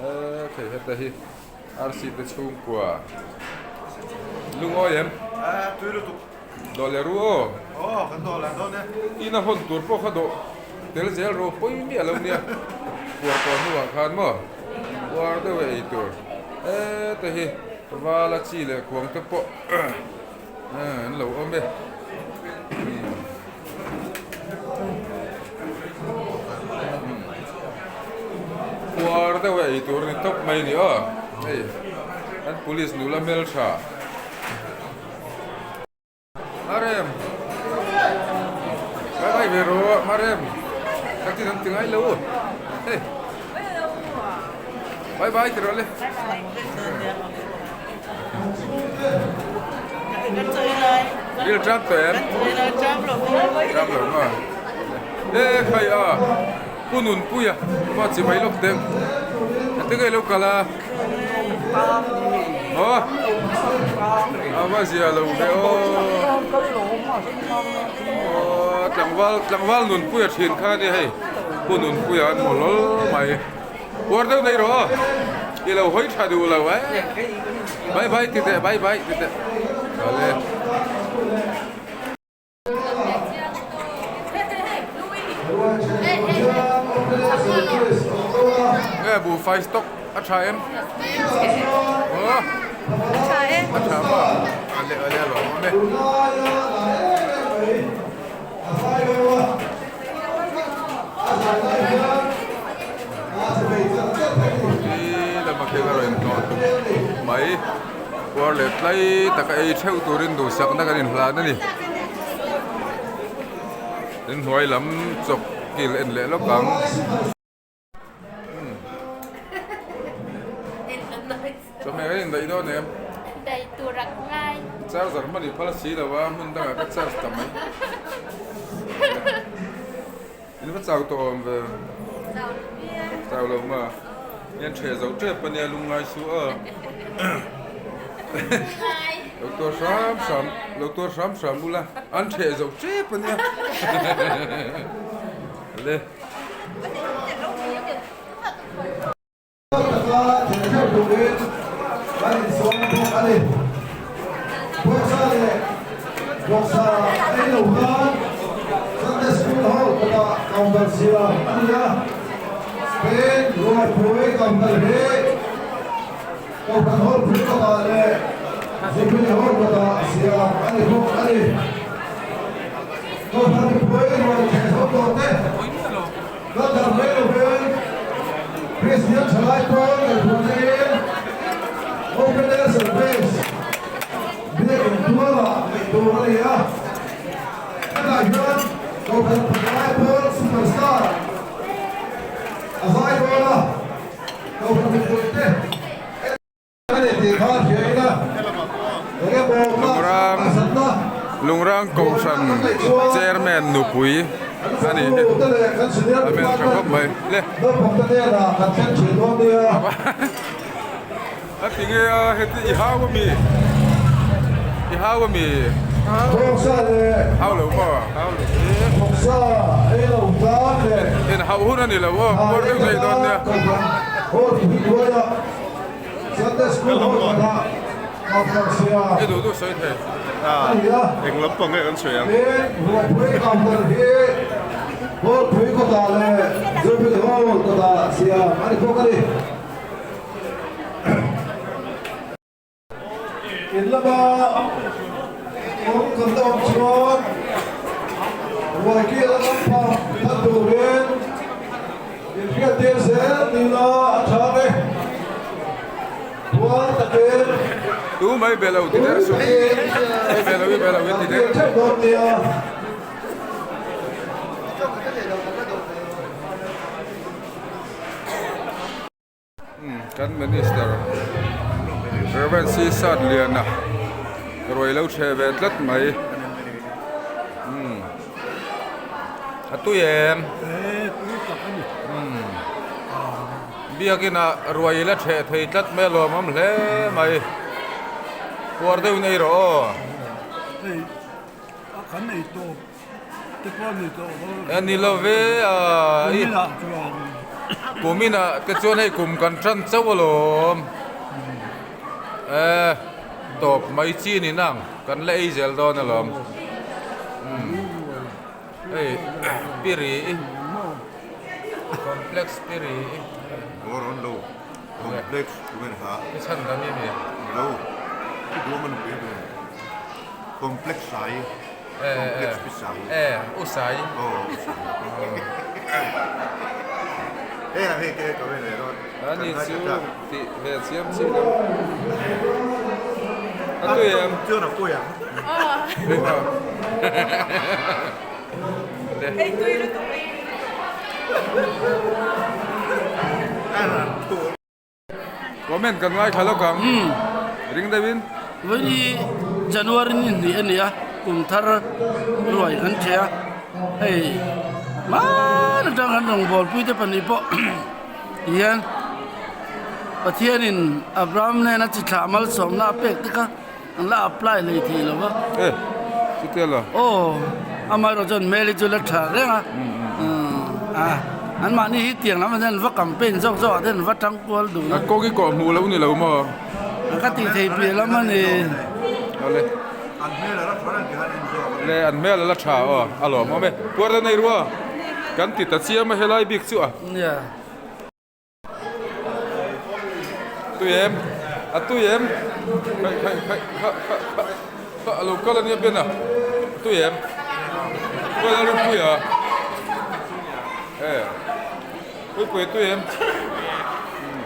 Eee thei heta hi RC te chhungkua lungawi em? Eee tui lutuk. Dawh leh ru aw. Aw kan dawh leh dawn e. Ina hawn tur pawh kha dawh tel zel rawh pawi miah lo nia. Puar tawh hnuah khan maw puar deuh a ei tur. Heta hi vala chi leh kuang te pawh an lo awm e. Puar deuh a ei tur a ni tawp mai a ni aw. Hei an police nula hmeltha. Marem Bye bye ve rawh Marem ka ti an ti ngai lo hei Bye bye ti rawh le Ril tap tawh em Tap lo maw E khai a Pu Nunpuia maw chi mai lawk deuh Ate nge lo kal a. Maw? A va zia lo ve aw. Aw tlangval tlangval nunpuia thin kha a nia hei. Pu Nunpuia an hmu hlawl mai. Puar deuh nei rawh aw. I lo hawi tha duh lo eh. Bye bye ti teh bye bye ti teh. Awle. Nge buhfai stock a tha em? Aw. A tha e. A tha maw? Awle awle a lawm awm e. Hi lama khian a rawn inhnawh tuk mai. Puar leh tlai taka ei theuh turin duhsakna kan inhlan a ni. Inhnuai lam chawk kil en leh lawk ang. Chawhmeh kan indaih dawn em? Daih tur a ngai. Charger hman i phal si lo a, hmun dangah ka charge ta mai. In va chau tawh awm ve. Chau lo viau. Chau lo ma. Hian ṭheh zo ṭep a nia lungngai su a. Lo tuar hram hram, lo tuar hram hram ula, an ṭheh zo ṭep a nia. Le. Taka thei theuh turin kan insawn bawk a ni. Bawksa leh bawksa ei lo khan Sunday School ho kawtah counter siam a ni a, Pen Ruaipui counter hi Kohhran Hall pui kawtah leh Jubilee Hall kawtah siam a ni bawk a ni. Kohhran mipui ruai theh zo tawh te. Ka dam rei lo veng, Kristian thalai pawl ngaihtuahna in Open Air Service biakin tualah neih tur a ni a. Hetah hian Kohhran Thalai Pawl Superstar a zai dawn a, Kohhran mipuite Lungrang Lungrang Kohhran Chairman nupui a ni hi a hmel tha khawp mai le a ti nge a heti i hau ami i hau ami hau lo maw in hauh hun a ni lo aw puar deuh daih dawn nia. I duh duh sawi thei. Eng lampang nge kan sawi ang? In lama awm kan la awm chuan ruaikil a lampang pan turin in hriattir zel nila a chhang e. Pual takin Tu mai be lo ti der suh. Mai be lo i be lo i ti der. Theuh dawn nia. Kan Minister Rev. C. Satliana ruai lo chhe ve tlat mai. A tui em? Biakina ruai la chhe thei tlat mai a lawmawm hle mai. Puar deuhin ei rawh aw. E ni lo ve a i kuminah te chuan hei kum kan tan chauh alawm e tawp mai chi ni nang kan la ei zel dawn alawm hei piri complex piri complex i chhan dan hi a ni Complex sai Complex pi sai Eh u sai Oh u sai Hei ang hei te ka ve leh dawn Ani chu ti ve chiam chi lo A tui em Chuan a pui ang Ei tui lutuk ei tui lutuk Comment kan ngaithla lawk ang. Ring deuhin. Vawiin January ni hnih a ni a, kum thar ruai kan che a, hei hman atang kan rawngbawlpui te pahnih pawh ti hian Pathianin Abraham hnena chi thlah malsawmna a pek te kha an la apply hlei thei lo va. E, chutia la. Aw, amaherawh chuan hmel hi chu la tha reng a. A, anmahni hi tiang lamah hian an va campaign zawk zawkah te an va tang kual dun a. A kawng i kawh hmuh lo ni lo maw? Ka tih thei piah lam a ni. Awle. An hmel a la tha reng tih han en zawk a. Le, an hmel a la tha aw, a lawmawm e. Puar nei rua, kan ti ta chiam a helai bik chu a. Nia. Tui em? A tui em? Khaih khaih khaih kha kha kha kha a lo kal ania Ben a tui em? Khawi a rinpui a? E Puipui a tui em? Umm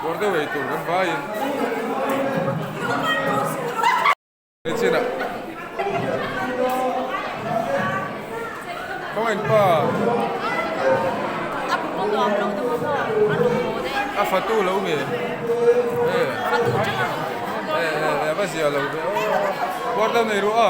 bawr deuh ei tur kan vaiin. Chin ah Khawngaih pa A fatu lo nge e e e va zia lo ve aw Puar deuh nei ruh a.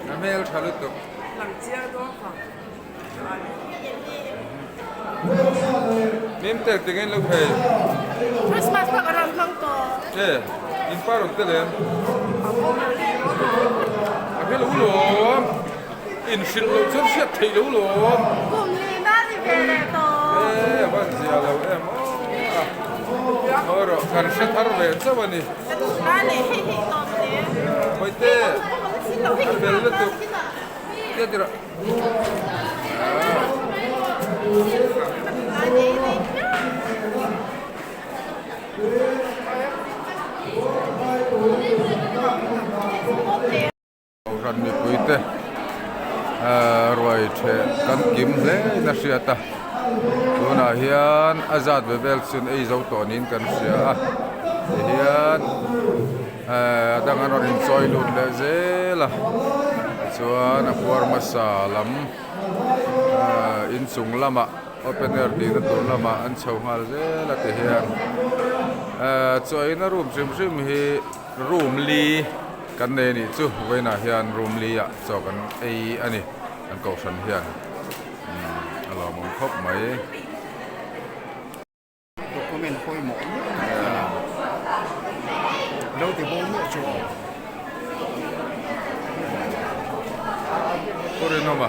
A hmel tha lutuk. Mim tek tek in lo phei. Christmas pawh ka rawn hmang tawh. E, in pa rawn tel em? A hmel u lawm. In hrilh loh chuan hriat theih lo lawm. Kum li na ni ve leh tawh. E, a van zia lo em aw. Hawi rawh, kan hre thar ve chauh a ni. Ka duh na leh hei hei tawh mawle. Hawite, a fel lutuk. Tia ti rawh. Kohhran mipuite ruai theh kan kim hle in a hriat a, tunah hian a zat ve vel chu ei zo tawh niin kan hria a, tihian a dang an rawn inchawi lut leh zel a, tichuan a puar hmasa lam inchung lamah open air tihna tur lamah an chho nghal zel a tihian chaw eina room hrim hrim hi. Room li kan nei a nih chu vawiinah hian room li ah chaw kan ei a ni kan kohhran hian a lawmawm khawp mai. Document pawimawh miah miah a ni. Lo ti bo miah chu a awm. Pu Rinawma.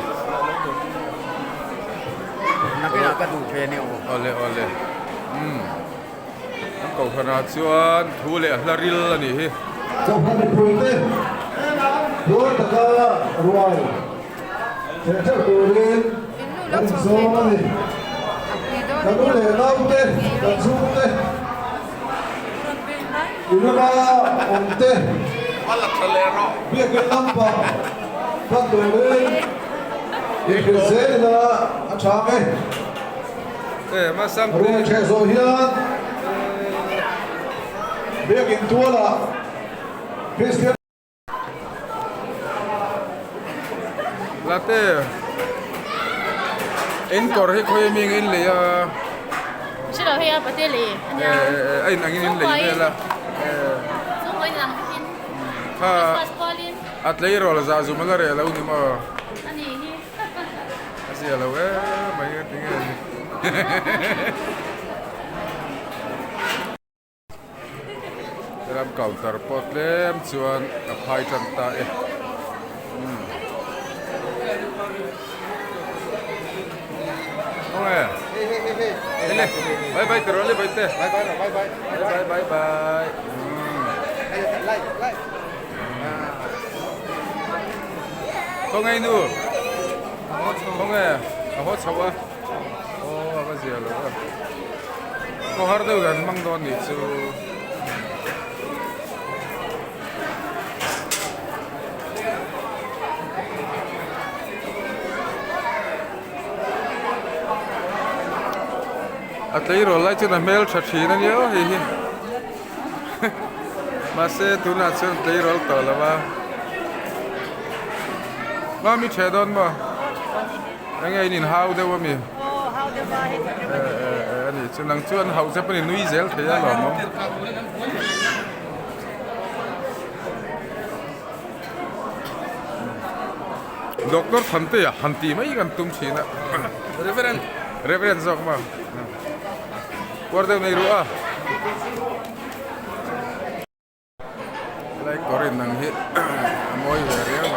Nakinah ka duh ve a ni aw. Awle awle umm. An kohhranah chuan thu leh hla ril a nih hi. Kohhran mipuite puar taka ruai theh theuh turin kan inzawm a ni. Kan u leh naute, kan chhungte, i rama awmte biakin lampang pan turin inhrilh zel ila a tha ang e. Ruai ṭheh zawh hian Biakin tualah Kristian. Latte in kawr hi khawi mi in lei a. Hre lo hei a pate lei a nia. A in angin in lei vel a. Chhungkaw in ang vekin Christmas pualin. A tleirawl zah zum a la reh lo ni maw. A ni hi. A zia lo e mai a tinge ni. Ram counter pawh tlem chuan a phai tan ta e. Khawnge? Ele bye bye tiraw le bye te. Bye bye bye bye. Bye bye bye. Like like. Khawnge nu? Khawnge a haw chhoh a? Aw a va zia lo a. Khaw har deuh dan hmang dawn nih chu. A tleirawl lai chuan a hmel tha thin a nia hei hi. Mahse tunah chuan tleirawl tawh lo a. Mami ṭheh dawn maw? Enge in inhau deuh a mi? Aw hau deuh a hei E e e. a nih chu nang chuan hauh che pawhin i nui zel thei a lawm awm. Doctor Thantea han tih mai kan tum thin a. Reverend. Reverend zawk maw. Puar deuh nei ruh a. Helai kawr in ang hi a mawi ve riau a.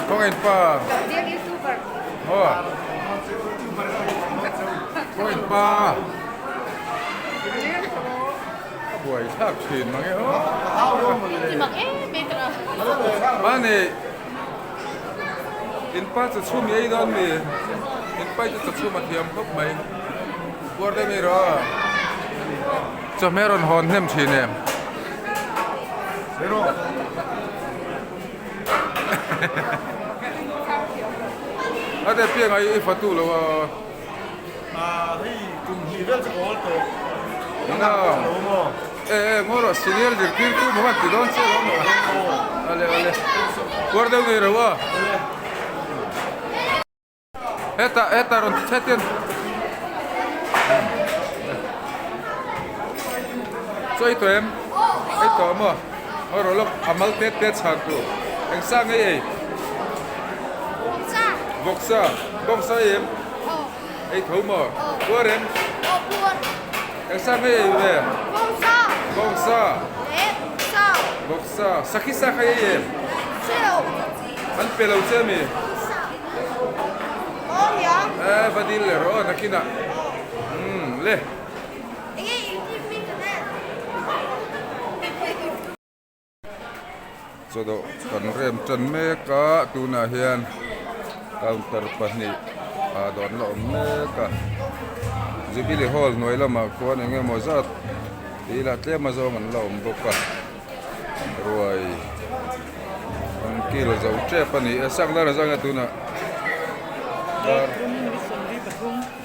Kawngin pa. Maw. Kawngin pa. A buai thlak thin mang e aw. Mani in pa chu chhum i ei dawn mi in pa chu chhum a thiam khawp mai puar deuh ni rawh chawhmeh rawn hawn hnem thin em. A te piang ai i fatu lo a. Hei kum hnih vel chu ka hawl tawh. Ina e e ngaw rawh senior zirtirtu maw an ti dawn che lo maw ale ale puar deuh nei ro a hetah hetah rawn ti chet in chaw ei tawh em ei tawh maw ngaw rawh lawk a mal tet tet chhan tur eng sa ngei ei vawksa bawngsa ei em. Ei tho maw? Puar em? Aw puar. Eng sa nge ei ve? Bawngsa. Bawngsa. Leh vawksa. Vawksa. Sakhi sa kha ei em? Che lo. An pe lo che mi? Aw nia. Eh va dil leh rawh aw nakinah. Umm le. Enge YouTube min ka nen. Chawdawh kan rem tan mek a tunah hian counter pahnih ah dawn la awm mek a Jubilee Hall hnuai lamah khuan eng emaw zat tih lah tlem a zawng an la awm bawk a ruai an kil zo tep a ni e sang dar a zang a tunah dar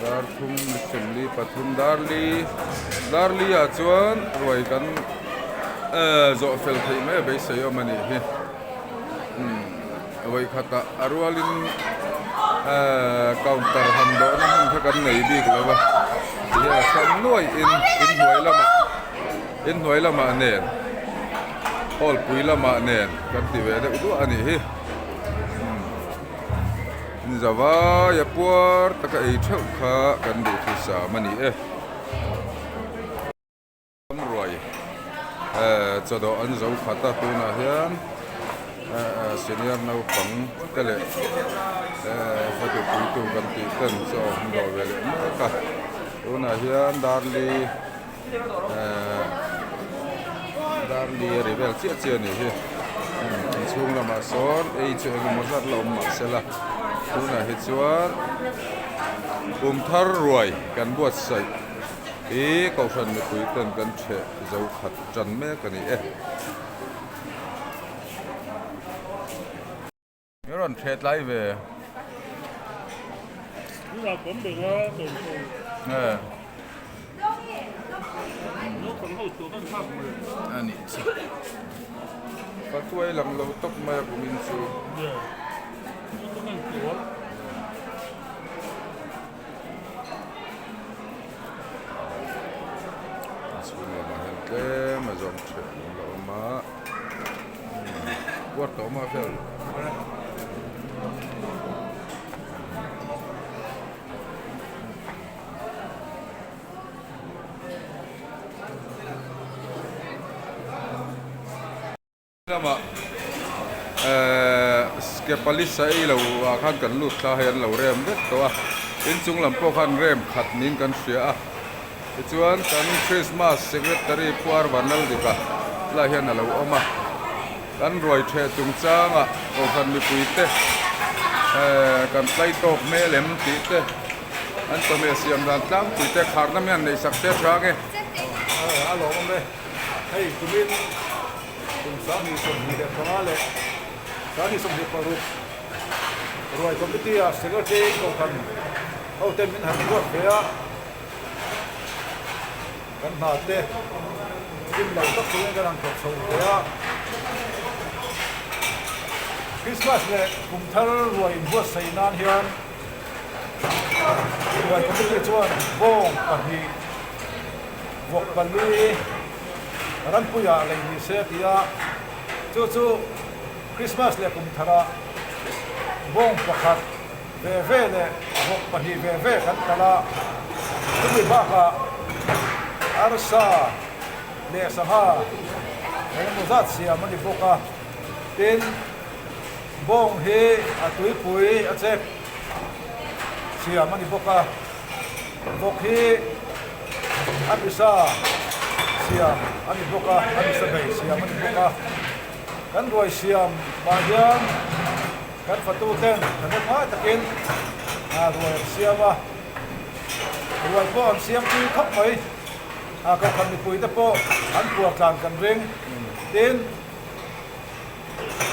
dar thum sawmli pathum darli darli ah chuan ruai kan ehh zawh fel theih mai a beisei awm a nih hi umm vawikhatah a rualin ehh counter han dawhna hmun kha kan nei bik lo va tihian a hrang nuaih in inhnuai lamah inhnuai lamah nen hall pui lamah nen kan ti ve deuh duah a nih hi. Zavai a puar taka ei theuh kha kan duhthusam a ni e. Ramruai chawdawh an zo khat a tunah hian senior naupang te leh va duhpuitu kan tih ten chaw an dawh ve leh mek a tunah hian darli darli a ri vel chiah chiah a nih hi inchhung lamah sawn ei chu engemaw zat la awm mahse la tunah hi chuan kum thar ruai kan buatsaih hi kohhran mipui ten kan theh zo khat tan mek a ni e. I rawn theh tlai ve. A nih chu. Ka tuai lang lo tawp mai a kumin chu. A chhung lamah hian tlem a zawng theh an lo awm a. Puar tawh mah fel. Lamah ehh Skepalisa ei lo ah khan kan lut thla hei an lo rem vek tawh a, inchung lam pawh khan rem khat niin kan hria a. Tichuan kan Christmas Secretary Pu Arvan Laldika lah hian a lo awm a, kan ruai theh chungchangah Kohhran mipuite eh kan tlai tawk hmel em tih te an chawhmeh siam dan tlangpui te kharna mi han neih sak che tha nge. A lawmawm e, hei kumin kum 2025 leh 2026 ruai committee ah Secretary Kohhran hote min han ruat ve a. Kan hna te hlim lo tak chungin kan han thawk chho ve a. Christmas leh kum thar ruai inbuatsaih nan hian ruai committee chuan bawng pahnih vawk pali Ranpuiah lei ni se a ti a, chu chu Christmas leh kum tharah bawng pakhat ve ve leh vawk pahnih ve ve kan kal a, chumi bakah arsa leh sangha engemaw zat siam a ni bawk a, tin bawng hi a tuipui a chek siam a ni bawk a, vawk hi a misa siam a ni bawk a, a misa bei siam a ni bawk a, kan ruai siam mah hian Kan fatuten thahnem ngai takin ruai an siam a, ruai pawh an siam tui khawp mai. Kohhran mipuite pawh an puar tlan kan ring. Tin,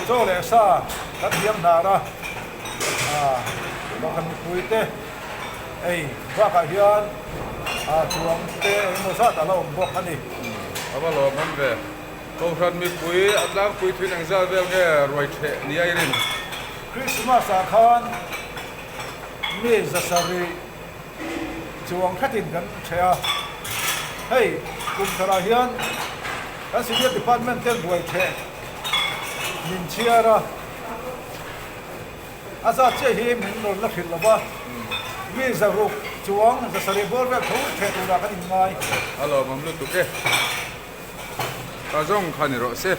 chaw leh sa kan hiam hnar a, kohhran mipuite ei bakah hian chuang te engemaw zat a la awm bawk a ni. A va lawmawm ve. Kohhran mipui a tlangpui thuin eng zal vel nge ruai theh ni a i rin? Christmas ah khan mi zasarih chuang khatin kan theh a, hei kum tharah hian kan senior department ten ruai theh min chhiar a, a zat chiah hi min rawn la hrilh lo va, mi zaruk chuang zasarih bawr vel tho theh turah kan inngai. A lawmawm lutuk e. Ka zawng kha ni rawh se.